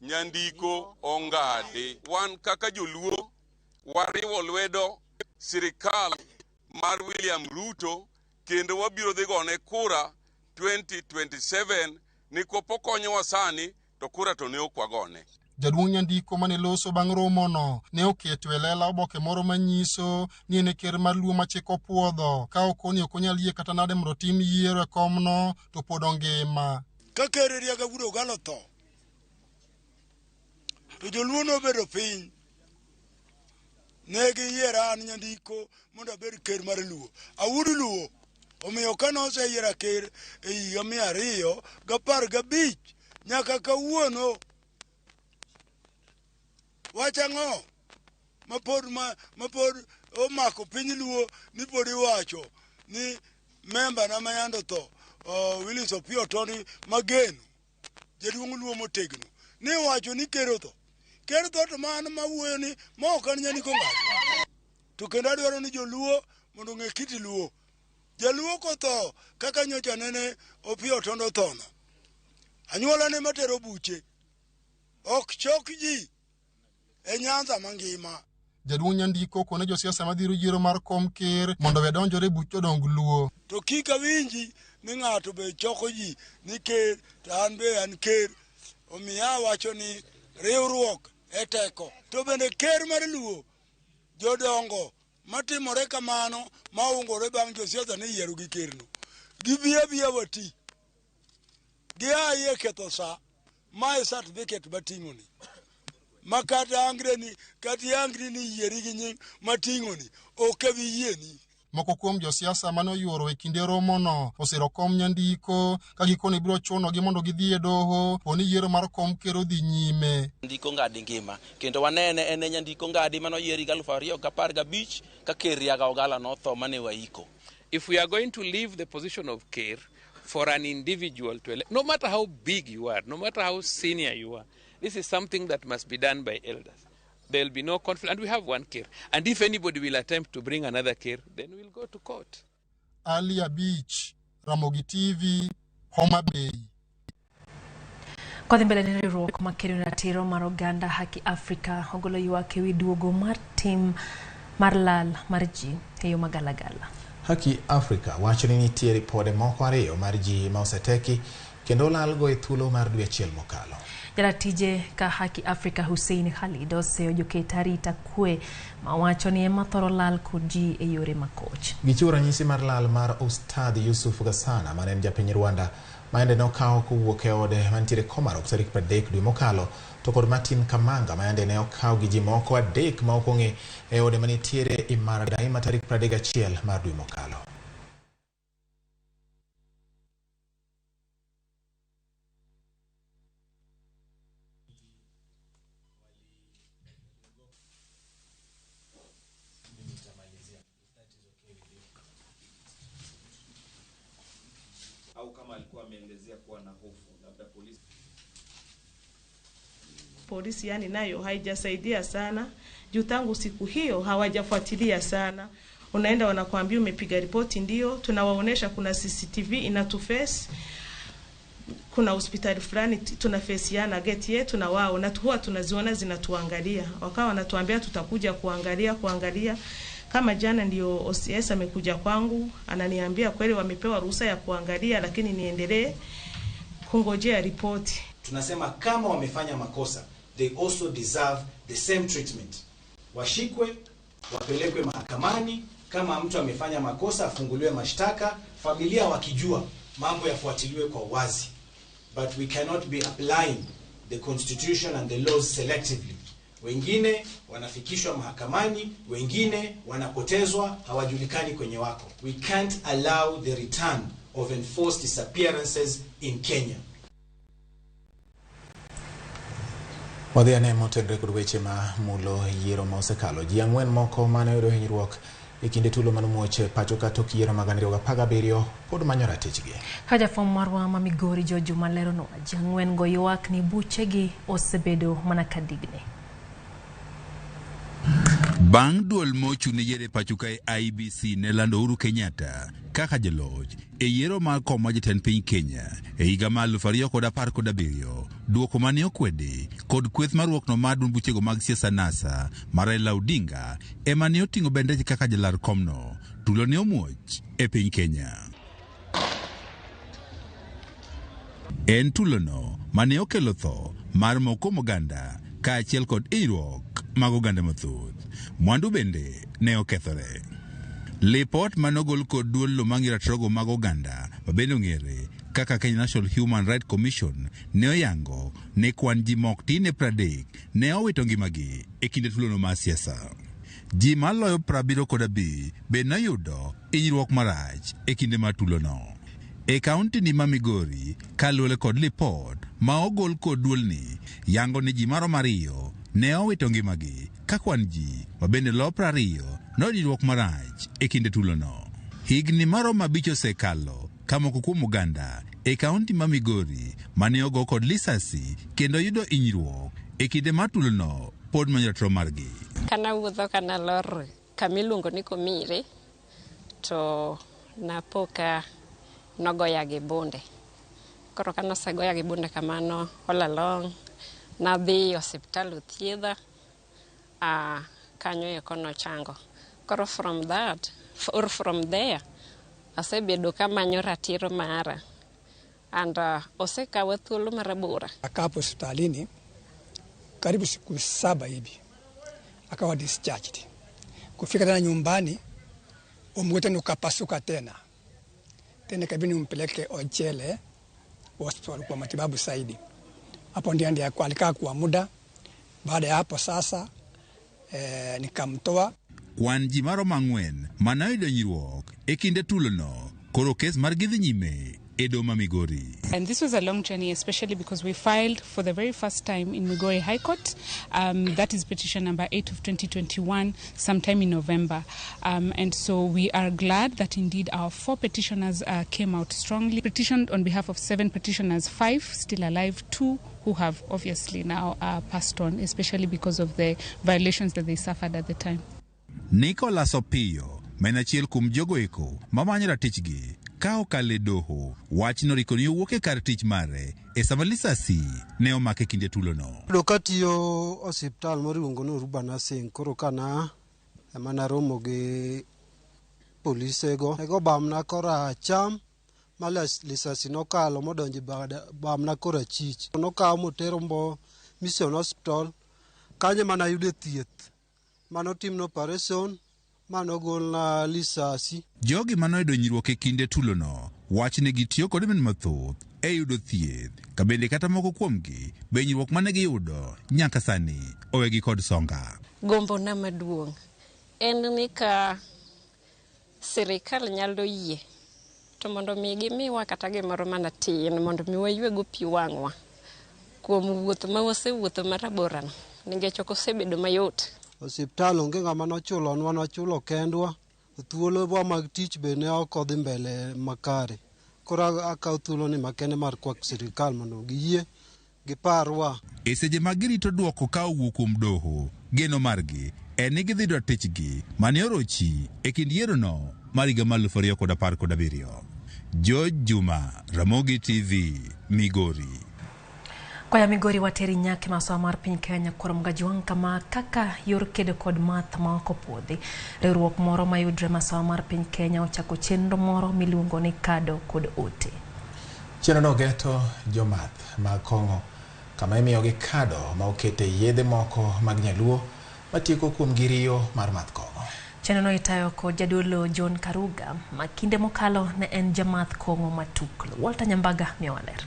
Nyandiko Ongadi. Wan kaka joluo wariwo lwedo sirikal mar William Ruto kendo wabiro dhi gone kura 2027 nikwop okonyowa sani to kura to ne ok wagone. Jaduong' Nyandiko mane loso bang' romono ne oketo e lela oboke moro manyiso ni en e ker mar Luo ma chik opuodho ka okoni ok onyal yie kata nade mondo otim yiero e komno to pod ongima. Ka ker Riaga Wuod Ogalo otho, to joluo nobedo piny ne giyiera an Nyandiko mondo abed ker mar Luo. Awuod Luo, omiyo kane oseyiera ker e higa 215 nyaka kawuono, wach ang'o mapod omako piny Luo ni pod iwacho ni memba na mayando tho Willis Opiyo Otondi Mageno jaduong' Luo motegno ni iwacho ni ker otho. Ker tho to man mawuoyo ni ma ok an Nyandiko Ngadi. To kendo adwaro ni joluo mondo ong'e kit Luo. Jaluo kotho kaka nyocha nene Opiyo Otondo othono, anyuola ne matero buche ok chok ji e Nyanza mangima. Jaduong' Nyandiko kone josiasa madhiro yiero mar kom ker mondo we donjore e buch jodong Luo. To kik awinji ni ng'ato be choko ji ni ker to an be an ker. Omiyo awacho ni riwruok e teko. To bende ker mar Luo jodongo matimore kamano maungore bang' josiasa ni yiero gi kerno. Gibi abiya wati. Gia iye ketho sa. Mae certificate mating'oni. Ma kata angre ni kata iangri ni yieri gi nying mating'oni ok abi yieni. Moko kuom josiasa mane oyuoro e kinde romono osiro kom Nyandiko ka gikone biro chunogi mondo gidhi e doho poni yiero mar kom ker odhi nyime. Nyandiko Ngadi ngima kendo wanene en e Nyandiko Ngadi mane oyier higa 2015 ka ker Riaga Ogala notho mane waiko. If we are going to leave the position of ker for an individual to elect, no matter how big you are, no matter how senior you are, this is something that must be done by elders. There will be no conflict, and we have one ker. And if anybody will attempt to bring another ker, then we'll go to court. Ali Abich, Ramogi TV, Homa Bay. Kodhi mbele ne riwruok makedo ne ratiro mar oganda Haki Africa ogolo ywak ewi duogo mar tim mar lal mar ji e yo magalagala. Haki Africa wacho ni nitie ripode moko 2 mar ji ma oseteki kendo olalgo e thuolo mar dwe achiel mokalo. Jaratije ka Haki Africa Hussein Khalid oseyo joket arita kwe mawacho ni ema thoro lal kod ji e yore makoch. Gichiwo ranyisi mar lal mar Ustadh Yusuf Gasana mane en japiny Rwanda ma yande ne okaw kowuok e ode mantiere Komarok tarik 30 dwe mokalo to kod Martin Kamanga ma yande ne okaw gi ji moko 3 ma ok ong'e e ode manitiere Imara Daima tarik 31 mar dwe mokalo. Au kama alikuwa ameelezea kuwa na hofu labda polisi yani nayo haijasaidia sana juu tangu siku hiyo hawajafuatilia sana. Unaenda wanakuambia umepiga ripoti, ndio tunawaonesha kuna CCTV inatuface, kuna hospitali fulani tunafesiana geti yetu na wao, na huwa tunaziona zinatuangalia. Wakawa wanatuambia tutakuja kuangalia kuangalia. Kama jana ndio OCS amekuja kwangu ananiambia kweli wamepewa ruhusa ya kuangalia, lakini niendelee kungojea ripoti. Tunasema kama wamefanya makosa, they also deserve the same treatment. Washikwe, wapelekwe mahakamani. Kama mtu amefanya makosa afunguliwe mashtaka, familia wakijua, mambo yafuatiliwe kwa wazi. But we cannot be applying the constitution and the laws selectively. Wengine wanafikishwa mahakamani, wengine wanapotezwa, hawajulikani kwenye wako. We can't allow the return of enforced disappearances in Kenya. Wadhi ane motenore kod weche ma mulo yiero ma osekalo. Ji 4 moko mane oyudo hinyruok e kinde tulo manomuoch pacho ka tok yiero mag 2017 pod manyo ratichgi. Ka jafwambo marwa ma Migori George Juma leronwa, ji 4 go ywak ni buchegi osebedo mana ka digni. Bang' duol mochung' ne yiero e pacho kae IEBC ne lando Uhuru Kenyatta kaka jaloch e yiero mar kom mar jatend piny Kenya e higa mar 2017, duoko mane okwedi kod kweth mar ruokno mar duond buchego mag siasa NASA mar Raila Odinga ema ne oting'o bendeche kaka jalar komno. Tulo ne omuoch e piny Kenya. En tulono mane okelo tho mar moko kuom oganda kaachiel kod hinyruok mag oganda mathoth. Mwandu bende ne okethore. Lipot manogol kod duol no mang'iyo ratiro mag oganda mabende ong'ere kaka Kenya National Human Rights Commission ne oyango ni kwan ji mok tin ne 30 ne owito ngimagi e kinde tulono mar siasa. Ji maloyo 75 be noyudo hinyruok marach e kinde mar tulono. E kaunti ni ma Migori, kaluwore kod lipot ma ogol kod duolni, yango ni ji maromo 2 ne owito ngimagi ka kwan ji mabende lo 20 noyudo hinyruok marach e kinde tulono. Higni maromo 5 osekalo ka moko kuom oganda e kaunti ma Migori mane ogo kod lisasi kendo yudo hinyruok e kinde mar tulono pod manyo ratiro margi. Kana wuotho kana lor kamiluongo ni Komire to napo ka nogoya gi bunde. Koro ka nosegoya gi bunde kamano all along, nadhi osiptal othiedha, kanyo eko nochango. Koro from that, or from there, asebedo kamanyo ratiro mara and osekawa thuolo marabora. Akaa hapo hospitalini karibu siku 7 hivi, akawa discharged. Kufika tena nyumbani, mguu tena ukapasuka tena. Tena ikabidi nimpeleke Ochele hospital kwa matibabu zaidi. Hapo ndiye ndiye alikaa kwa muda. Baada ya hapo sasa nikamtoa. Kwan ji maromo 4 mane oyudo hinyruok e kinde tulono koro kes margi dhi nyime e doho ma Migori. And this was a long journey, especially because we filed for the very first time in Migori High Court. That is petition number 8 of 2021, sometime in November. And so we are glad that indeed our 4 petitioners came out strongly. Petitioned on behalf of 7 petitioners, 5 still alive, 2 who have obviously now passed on, especially because of the violations that they suffered at the time. Nicholas Opiyo, ma en achiel kuom jogo eko mamanyo ratichgi ka okalo e doho, wachno riko ni owuok e kar tich mare e sama lisasi ne omake kinde tulono. Yudo katiyo osiptal moro iluongo ni Oruba Nursing, koro kana ema naromo gi polisego. Nego bamna kora acham ma lisasi nokalo modonjo bamna kora achich. Nokaw motero Mbo Mission Hospital, kanyo ema nayude thieth. Manotimna operation, manogolna lisasi. Jogi manoyudo hinyruok e kinde tulono wach ni gitiyo kod min mathoth e yudo thieth, ka bende kata moko kuomgi be hinyruok mane giyudo nyaka sani owegi kod songa. Gombona maduong' en ni ka sirikal nyalo yie to mondo mi gimiwa kata gimoro mana tin mondo mi waywego pi wang'wa kuom wuoth ma wasewuotho maraborano, nikech ok osebedo mayot. Osiptal onge ng'ama nochulonwa, nochulo kendwa. Thuolowa mag tich be ne ok odhi mbele makare. Koro akawo thuoloni makende mar kwak sirikal mondo giyie giparwa. E seche ma girito duoko ka owuok kuom doho, geno margi en ni gidhi dwa tichgi mane orochi e kind yierono mar higa mar 2017. George Juma, Ramogi TV, Migori. Koya Migori wateri nyake masawa mar piny Kenya kuom Gajwang' kama kaka yor kedo kod math ma ok opuodhi. Riwruok moro mayudre masawa mar piny Kenya ochako chenro moro miluongo ni kado kod ote. Chenrono geto jomath mag kong'o kama imiyogi kado ma okete yedhe moko mag nyaluo matieko kuomgi riyo mar math kong'o. Chenrono itayo kod jadolo John Karuga ma kinde mokalo ne en jamath kong'o matuklu. Walter Nyambaga miyowa ler.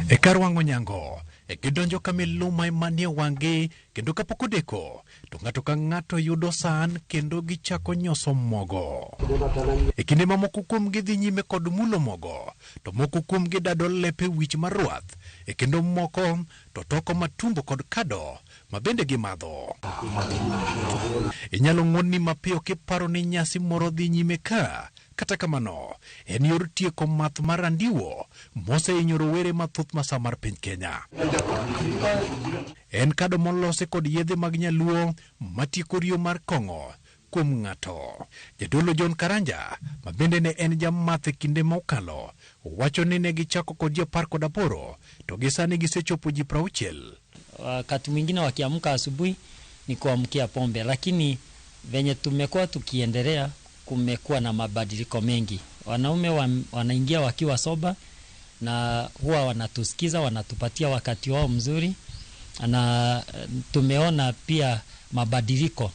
E kar wang'o nyango, e gidonjo ka miluma manie wang'gi kendo kapok odeko to ng'ato ka ng'ato yudo san kendo gichako nyoso mogo. E kinde ma moko kuomgi dhi nyime kod mulo mogo, to moko kuomgi dado lepe wich mar rwath, e kendo moko to toko matumbo kod kado ma bende gimadho. Inyalo ng'wonni mapiyo kiparo ni nyasi moro dhi nyime ka, kata kamano en yor tieko math mar andiwo mosehinyo rowere mathoth masawa mar piny Kenya. En kado molosi kod yedhe mag nyaluo matieko riyo mar kong'o kuom ng'ato. Jadolo John Karanja ma bende ne en jamath e kinde mokalo wacho ni ne gichako kod ji 18 to gi sani gisechopo ji 60. Wakati mwingine wakiamka asubuhi ni kuamkia pombe, lakini venye tumekuwa tukiendelea kumekuwa na mabadiliko mengi. Wanaume wanaingia wakiwa soba na huwa wanatusikiza, wanatupatia wakati wao mzuri na tumeona pia mabadiliko.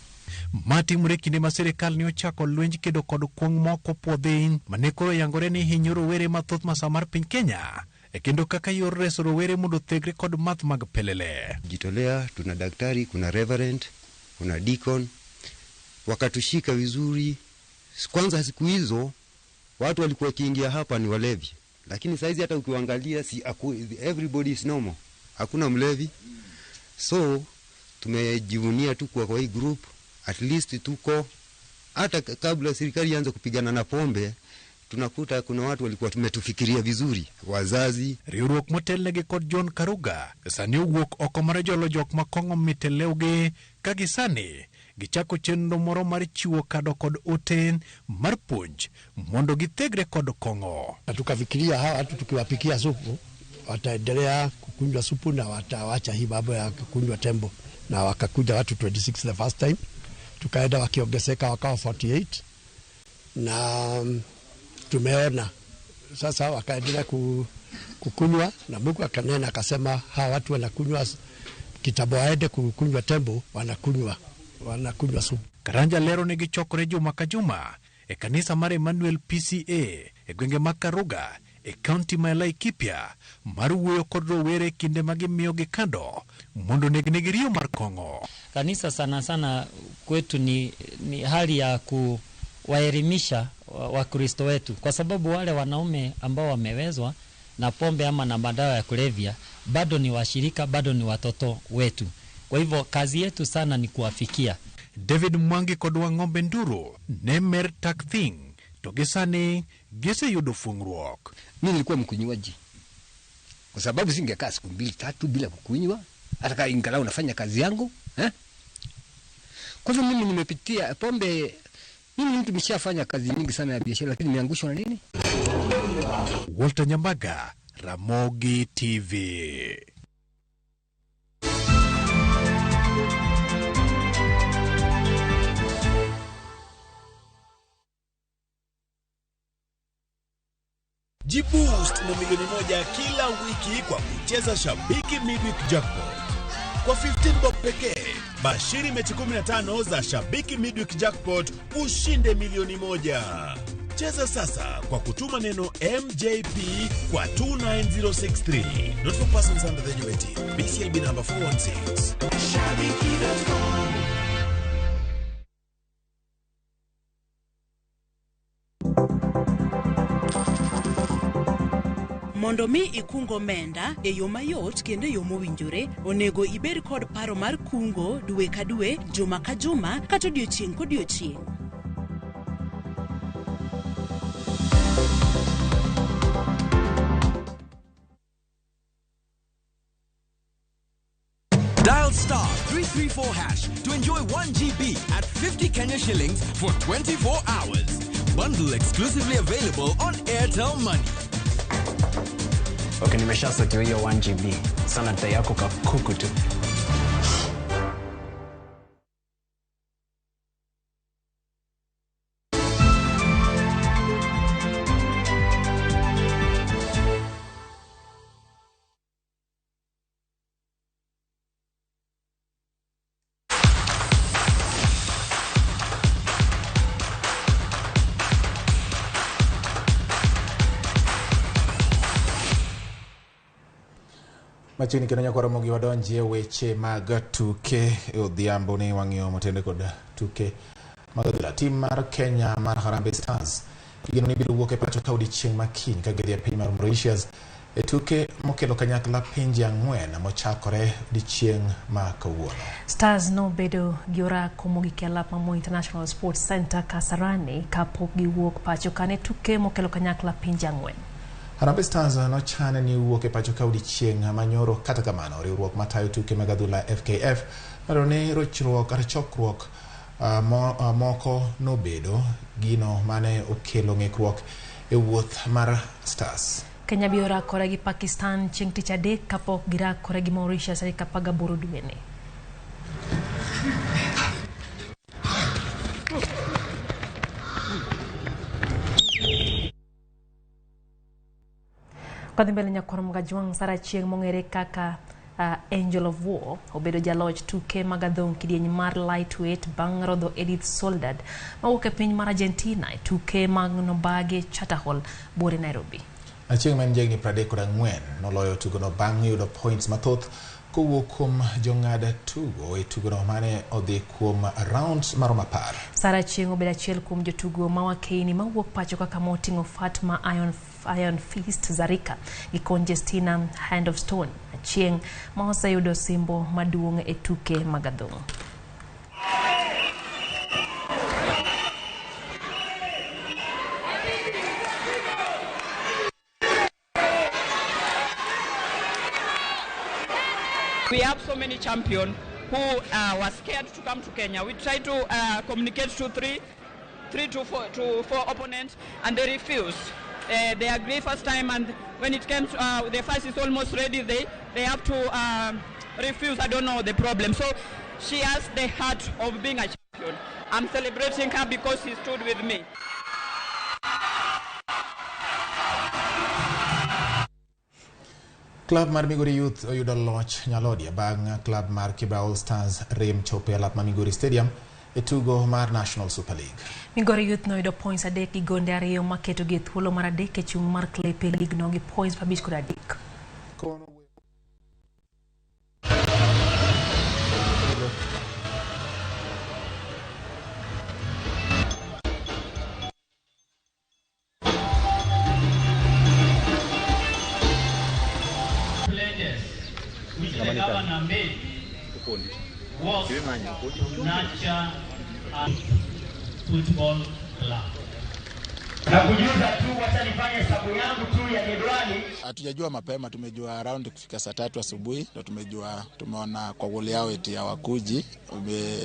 Matimore kinde ma sirikal ne ochako lwenj kedo kod kuong' moko puodhi mane koro yangore ni hinyo rowere mathoth masawa mar piny Kenya e kendo kaka yor reso rowere mondo othegre kod math mag pelele. Jitolea, tuna daktari, kuna reverend, kuna deacon, wakatushika vizuri. Kwanza siku hizo watu walikuwa wakiingia hapa ni walevi, lakini saizi hata ukiangalia si everybody is normal, hakuna mlevi. So tumejivunia tu kwa hii group, at least tuko hata kabla serikali ianze kupigana na pombe tunakuta kuna watu walikuwa tumetufikiria vizuri, wazazi. Riwruok motelnegi kod John Karuga sani owuok oko mar jolo jok ma kong'o mit e lewgi ka gi sani gichako chenro moro mar chiwo kado kod ote mar puonj mondo githegre kod kong'o. Na tukafikiria hawa watu tukiwapikia supu wataendelea kukunywa supu na watawacha hii mambo ya kukunywa tembo, na wakakuja watu 26 the first time, tukaenda wakiongezeka wakawa 48 na tumeona sasa wakaendelea kukunywa, na Mungu akanena akasema hawa watu wanakunywa kitambo waende kukunywa tembo, wanakunywa supu. Karanja lero ne gichokore juma ka juma e kanisa mar Emmanuel PCA e gwenge mag Karuga e kaunti ma Laikipia mar wuoyo kod rowere kinde ma gimiyogi kado mondo onegnegi riyo mar kong'o. Kanisa sana sana kwetu ni hali ya kuwaelimisha Wakristo wetu, kwa sababu wale wanaume ambao wamewezwa na pombe ama na madawa ya kulevya bado ni washirika, bado ni watoto wetu. Kwa hivyo kazi yetu sana ni kuwafikia. David Mwangi kod Wang'ombe Nduru ne mer tak thing to gi sani giseyudo fungruok. Mimi nilikuwa mkunywaji kwa sababu singekaa siku 2 3 bila kukunywa, hata kama ingalau nafanya kazi yangu eh? Kwa hivyo mimi nimepitia pombe. Mimi mtu nimeshafanya kazi nyingi sana ya biashara, lakini nimeangushwa na nini? Walter Nyambaga, Ramogi TV. Jiboost na milioni 1 kila wiki kwa kucheza Shabiki Midweek Jackpot. Kwa 15 bob pekee, bashiri mechi 15 za Shabiki Midweek Jackpot ushinde milioni 1. Cheza sasa kwa kutuma neno MJP kwa 29063. Not for persons under the age of 18. BCLB number 416. Shabiki.com. Mondo mi ikung omenda e yo mayot kendo e yo mowinjore, onego ibed kod paro mar kungo dwe ka dwe, juma ka juma, kata odiochieng' kodiochieng'. Dial star 3 234 hash to enjoy 1 GB at 50 Kenya shillings for 24 hours. Bundle exclusively available on Airtel Money. Okay, nimeshasotiwa hiyo 1 GB. Sana data yako kakuku tu. Machiegni kendo nyaka waromo gi wadonji e weche mag tuke e odhiambo ni wang'iyo motende kod tuke mag adhula. Tim mar Kenya mar Harambee Stars igeno ni biro wuok e pacho ka odiechieng' ma kiny ka gidhi e piny mar Mauritius e tuke mokelo kanyakla pinje ang'wen mochakore odiechieng' ma kawuono. Stars nobedo gi orako mogik e alap ma Moi International Sports Center Kasarani kapok giwuok pacho ka ne tuke mokelo kanyakla pinje ang'wen. Harambee Stars nochan ni wuok e pacho ka odiechieng' manyoro. Kata kamano, riwruok matayo tuke mag adhula FKF lando ni rochruok kata chokruok moko nobedo gino mane okelo ng'ikruok e wuoth mar Stars. Kenya biro rakore gi Pakistan chieng' tich adek kapok girakore gi Mauritius tarik 18 dweni. Kadhi mbele nyakwar Mgajwang' Sara Chieng' mong'ere kaka Angel of War obedo jaloch tuke mag adhong' kidieny mar lightweight bang' rodho Edith Soledad mawuok e piny mar Argentina e tuke mag nobagi Charter Hall buore Nairobi. Achieng' ma en jahigni 34 noloyo tugono bang' yudo points mathoth kowuok kuom jong'ad tugo e tugono mane odhi kuom rounds maromo 10. Sara Chieng' obedo achiel kuom jotugo ma wakeini mawuok pacho kaka moting'o Fatma Iron Fist Zarika gi Conjestina Hand of Stone. Achieng' ma oseyudo osimbo maduong' e tuke mag adhong'. We have so many champions who were scared to come to Kenya. We tried to communicate to three to four opponents, and they refused. They agree first time, and when it comes, the first is almost ready, they have to refuse. I don't know the problem. So she has the heart of being a champion. I'm celebrating her because she stood with me. Club mar Migori Youth oyudo loch Nyalodia bang' club mar Kibra All Stars rem chopo e alap ma Migori Stadium e tugo mar National Super League. Migori Youth noyudo points 3 gi gonde 2 maketogi e thuolo mar 3 e chung' mar klepe e lig no gi points 53. Which the governor made was to nurture a football club. Na kujuza tu, wacha nifanye hesabu yangu tu ya jedwali. Hatujajua mapema, tumejua around kufika saa 3 asubuhi ndio tumejua, tumeona kwa goli yao eti hawakuji.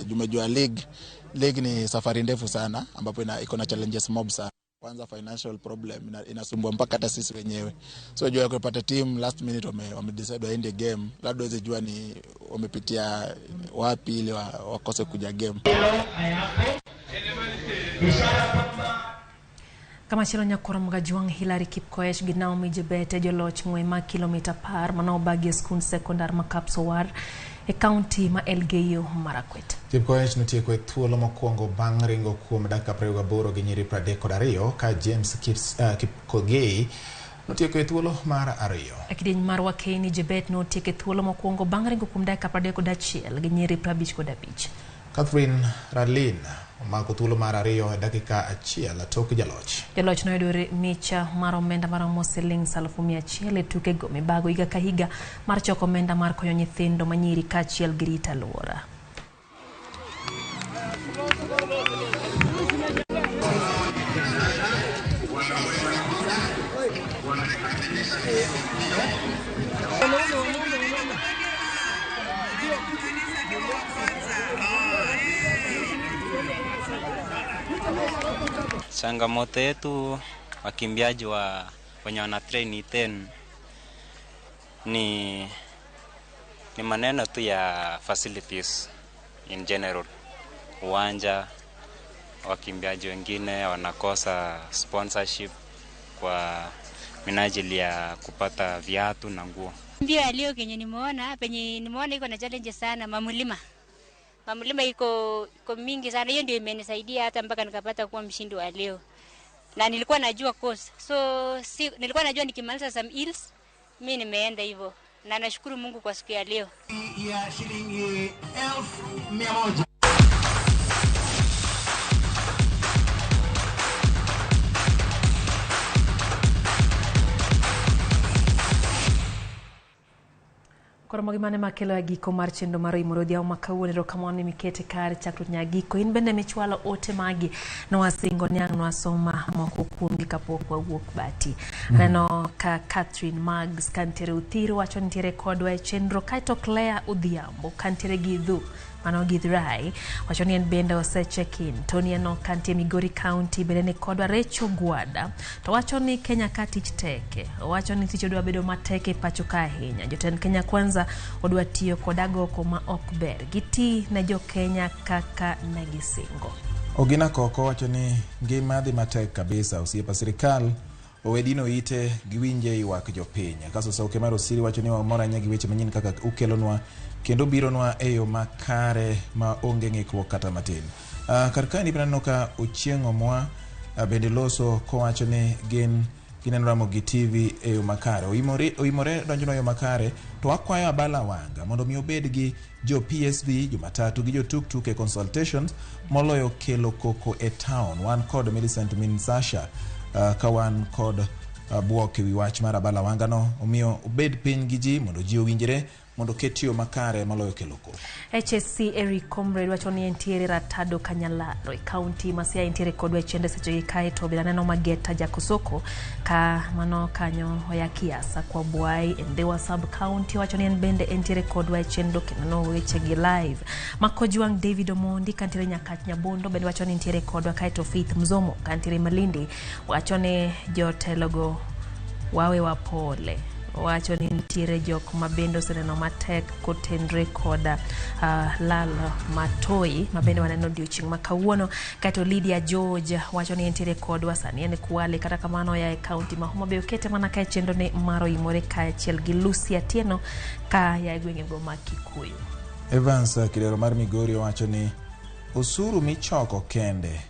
Tumejua league ni safari ndefu sana ambapo iko na challenges mob sana. Kwanza financial problem inasumbua mpaka hata sisi wenyewe. So jua kupata team last minute wame decide waende game, labda waweze jua ni wamepitia wapi ili wakose kuja game. Kama chielo nyakwar Mgajwang' Hillary Kipkoech gi Naomi Jebet e joloch ng'we mag kilomita 10 manobagi e skund sekondar ma Kapsowar e kaunti ma Elgeyo Marakwet. Kipkoech notieko e thuolo mokwongo bang' ringo kuom dakika 28 gi nyiri 32 ka James Kipkogei notieko e thuolo mar 2. E kidieny mar wakeini Jebet notieko e thuolo mokwongo bang' ringo kuom dakika 31 gi nyiri 55. Catherine Radlin omako thuolo mar 2 e dakika 1 tok jaloch. Jaloch noyudo micha mar omenda maromo siling 100,000 e tukego mibago higa ka higa mar choko omenda mar konyo nyithindo manyiri kaachiel gi rito alwora. Changamoto yetu wakimbiaji wa wenye wana train Iten ni maneno tu ya facilities in general. Uwanja, wakimbiaji wengine wanakosa sponsorship kwa minajili ya kupata viatu na nguo. Mbio ya leo kenye nimeona, penye nimeona iko na challenge sana, mamulima. Mamulima iko mingi sana. Hiyo ndio imenisaidia hata mpaka nikapata kuwa mshindi wa leo. Na nilikuwa najua course. So nilikuwa najua nikimaliza some hills mimi nimeenda hivyo. Na nashukuru Mungu kwa siku ya leo. Ya shilingi 1,100. Koro magi makelo ya giko mar chenro mar Oimore Odhiambo ma kawuono. Erokamano ni mikete kare chakruok nyaka giko. In bende michwalo ote magi nwasingo niang' nwasoma moko kuomgi kapok wawuok bati. Aneno ka Catherine Maggs kantiere Uthiru wacho nitiere kodwa e chenro, kaeto Claire Odhiambo kantiere Githu mano Githurai wacho ni en bende ose check in. Tony Enoch kantie Migori County bende ni kodwa. Recho Gwada to wacho ni Kenya ka tich teke, owacho ni tich odwa bedo matek e pacho ka ahinya. Jotend Kenya Kwanza odwa tiyo kod agoko ma ok ber, giti ne jo Kenya kaka ne gisingo. Ogina Koko wacho ni ngima dhi matek kabisa, osiepa sirikal owedino ite giwinje ywak jopiny. Kaso Sauke mar Osiri wacho ni wamor ahinya gi weche manyien kaka ukelonwa kendo bironwa e yo makare ma onge ng'ikruok kata matin. Kar kaendi bende aneno ka Ochieng' Omwa bende loso kowacho ni gin gineno Ramogi TV e yo makare. Oimore donjonwa e yo makare, to wakwayo Abala Wanga mondo mi obed gi jo PSV, jo matatu gi jo tuk-tuk e consultations moloyo kelo koko e town. Wan kod Millicent Min Sasha ka wan kod buok ewi wach mar Abala Wanga no, omiyo obed piny gi ji mondo ji owinjre mondo oket yo makare moloyo kelo koko. HSC Eric Comrade wacho ni entiere Ratado Kanyalaro e kaunti ma Siaya, entiere kodwa e chenro sechegi. Kae to bende aneno Mageta Jakosoko ka mano kanyo oya Kiasa kwa Bwai e Ndhiwa sub county wacho ni en bende entiere kodwa e chenro kendo no weche gi live. Makojwang' David Omondi kantiere Nyakach Nyabondo bende wacho ni entiere kodwa. Kae to Faith Mzomo kantiere Malindi wacho ni jotelogo wawe wapole, wacho ni nitiere jok ma bende oseneno matek kotenre koda lal matoi ma bende waneno odiochieng' ma kawuono. Kaeto Lydia George wacho ni entiere kodwa sani en Kwale, kata kamano oya e kaunti ma Homa Bay, okete mana ka e chenro ne mar Oimore kaachiel gi Lucy Atieno ka ya e gwengego ma Kikuyu. Evans Kidero mar Migori wacho ni osuru michoko kende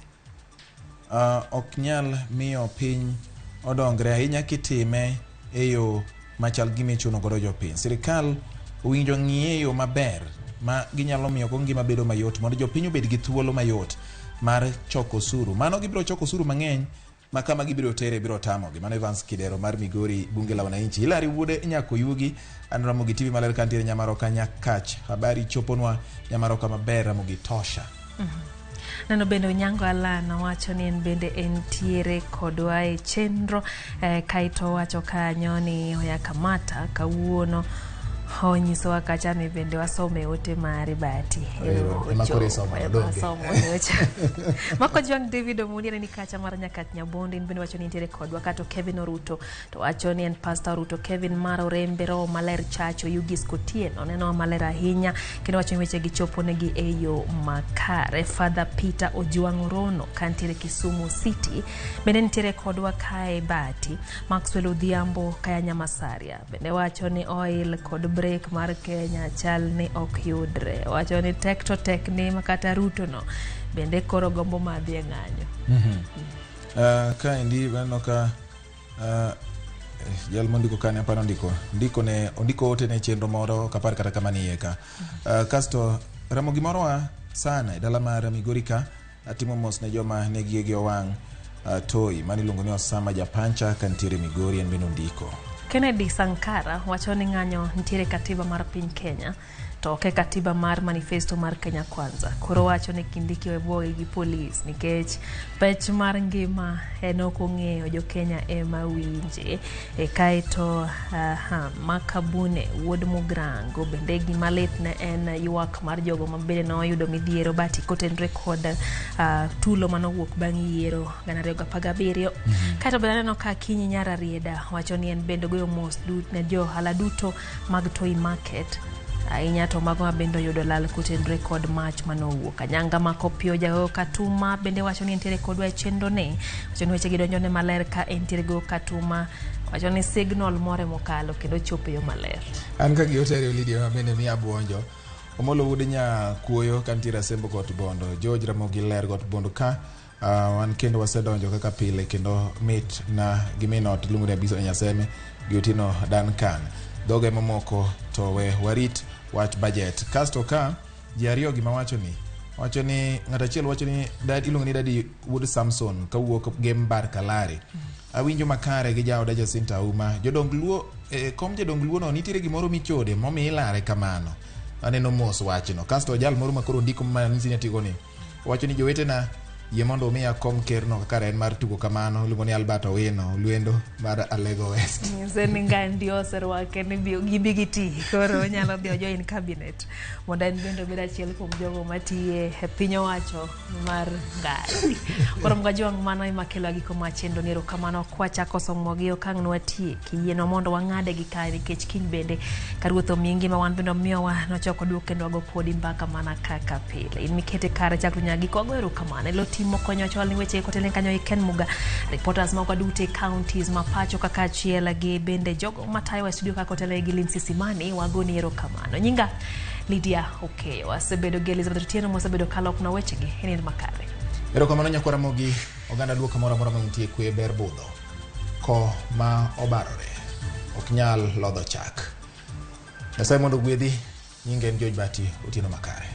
ok nyal miyo piny odongre ahinya kitime e yo machal gi michuno godo jopiny. Sirikal owinjo ng'iye yo maber ma ginyalo miyo go ngima bedo mayot mondo jopiny obed gi thuolo mayot mar choko osuru. Mano gibiro choko osuru mang'eny ma kama gibiro tere biro tamogi. Mano Evans Kidero mar Migori, bunge la wananchi. Hilary Wuode Nyakoyugi an Ramogi TV maler kantiere Nyamaroka Nyakach. Habari choponwa Nyamaroka maber, Ramogi tosha. Neno bende Onyango Alana wacho ni en bende entiere kodwa e chenro, kaeto wacho kanyo ni oya kamata kawuono onyisowa kacha ni bende wasome ote mare bati. Ema koro isomo, donge? Mako Jwang' David Omondi aneni kacha mar Nyakach Nyabondo, in bende wacho ni entiere kodwa. Kato Kevin Oruto to wacho ni en Pastor Oruto Kevin mar Orembe Roho Maler Church Oyugis Kotieno neno maler ahinya kendo wacho ni weche gi chopo negi e yo makare. Father Peter Ojwang' Rono kantiere Kisumu City bende nitiere kodwa kae bati. Maxwell Odhiambo kaya Nyamasaria bende wacho ni oil kod break mar Kenya chal ni ok yudre, wacho ni tek to tek ni makata Ruto no bende koro gombo madhi e ng'anyo. Kaendi aneno ka jal mondiko kane aparo ndiko ne ondiko ote ne chenro moro ok apar kata kama nie ka. Kasto Ramogi morowa sana e dala mar Migori ka atimo mos ne joma ne gige owang' toi mano iluongo ni Osama Japancha kantiere Migori en bende ondiko. Kennedy Sankara wacho ni ng'anyo nitiere katiba mar piny Kenya to ok e katiba mar manifesto mar Kenya Kwanza. Koro wacho ni Kindiki obuogi gi polis nikech pech mar ngima en ok ong'eyo jo Kenya ema winje. E kaeto aha, Makabune wuod Mugrango bende gima lit ne en ywak mar jogo ma bende noyudo midhiero bati kotenre kod tulo manowuok bang' yiero 2017. Kaeto bende aneno ka Akinyi Nyar Arieda wacho ni en bende ogoyo mos ne jo ohala duto mag Toi Market ahinya to mago ma bende oyudo lal kotenre kod mach manowuok. Anyanga Makopio jagoyo Katuma bende wacho ni entiere kodwa e chenro ni wacho ni weche gi donjone maler ka entiere go Katuma wacho ni signal more mokalo kendo chopo e yo maler. An ka gi otere Lydia ma bende miya buonjo. Omolo wuod nya kuoyo ka nitiere Asembo Got Bondo. George Ramogi Ler Got Bondo ka wan kendo wasedonjo kaka pile kendo mit na gi min ot iluongo ni Abiso Nyaseme gi Otieno Duncan. Dhoga emomoko to we warit wach budget. Kasto ka ji ariyo gima wacho ni wacho ni ng'at achiel wacho ni dad iluongo ni dadi wuod Samson kawuok Gem Bar Kalari. Awinjo makare gi jaoda Jacinta Auma. Jodong Luo kom jodong Luo no nitiere gimoro michode momiyo ilare kamano. Aneno mos wachno. Kasto jal moro makoro ndiko ma nyisi ni atigo ni wacho ni jowetena yie mondo umiya kom kerno kaka en mar tugo kamano iluongo ni Albert Owino lwendo mar Alego West. Nyise ni Ngandi oserwake ni gibi giti koro onyalo dhi ojoin cabinet mondo en bende obed achiel kuom jogo matiye e piny owacho mar Ngandi. Koro Mgajwang' mano ema kelo giko mar chenro ni erokamano kwachako somo gi okang' nwatieki yienwa mondo wang'ade gi kae nikech kiny bende ka ruoth omiyi ngima wan bende omiyowa nochako duok kendo wago kodi mbaka mana kaka pile. In mikete kare chakruok nyaka giko wago erokamano. Elo tim mokonyo chwal ni weche kotelne kanyo e Ken Muga reporters magwa duto e counties ma pacho kaka achiel gi bende jogo matayo e studio kaka otelne gi Lindsay Simani wagoni erokamano. Nyinga Lydia Okeyo. Asebedo gi Elizabeth Otieno mosebedo kalokna wechegi e nind makare. Erokamano nyakwara Ramogi, oganda luo kamoro amora ma untie kwe ber budho. Ko ma obarore ok nyal lodho chak. Nyasaye mondo ogwedhi, nyinge en George Bati, otieno makare.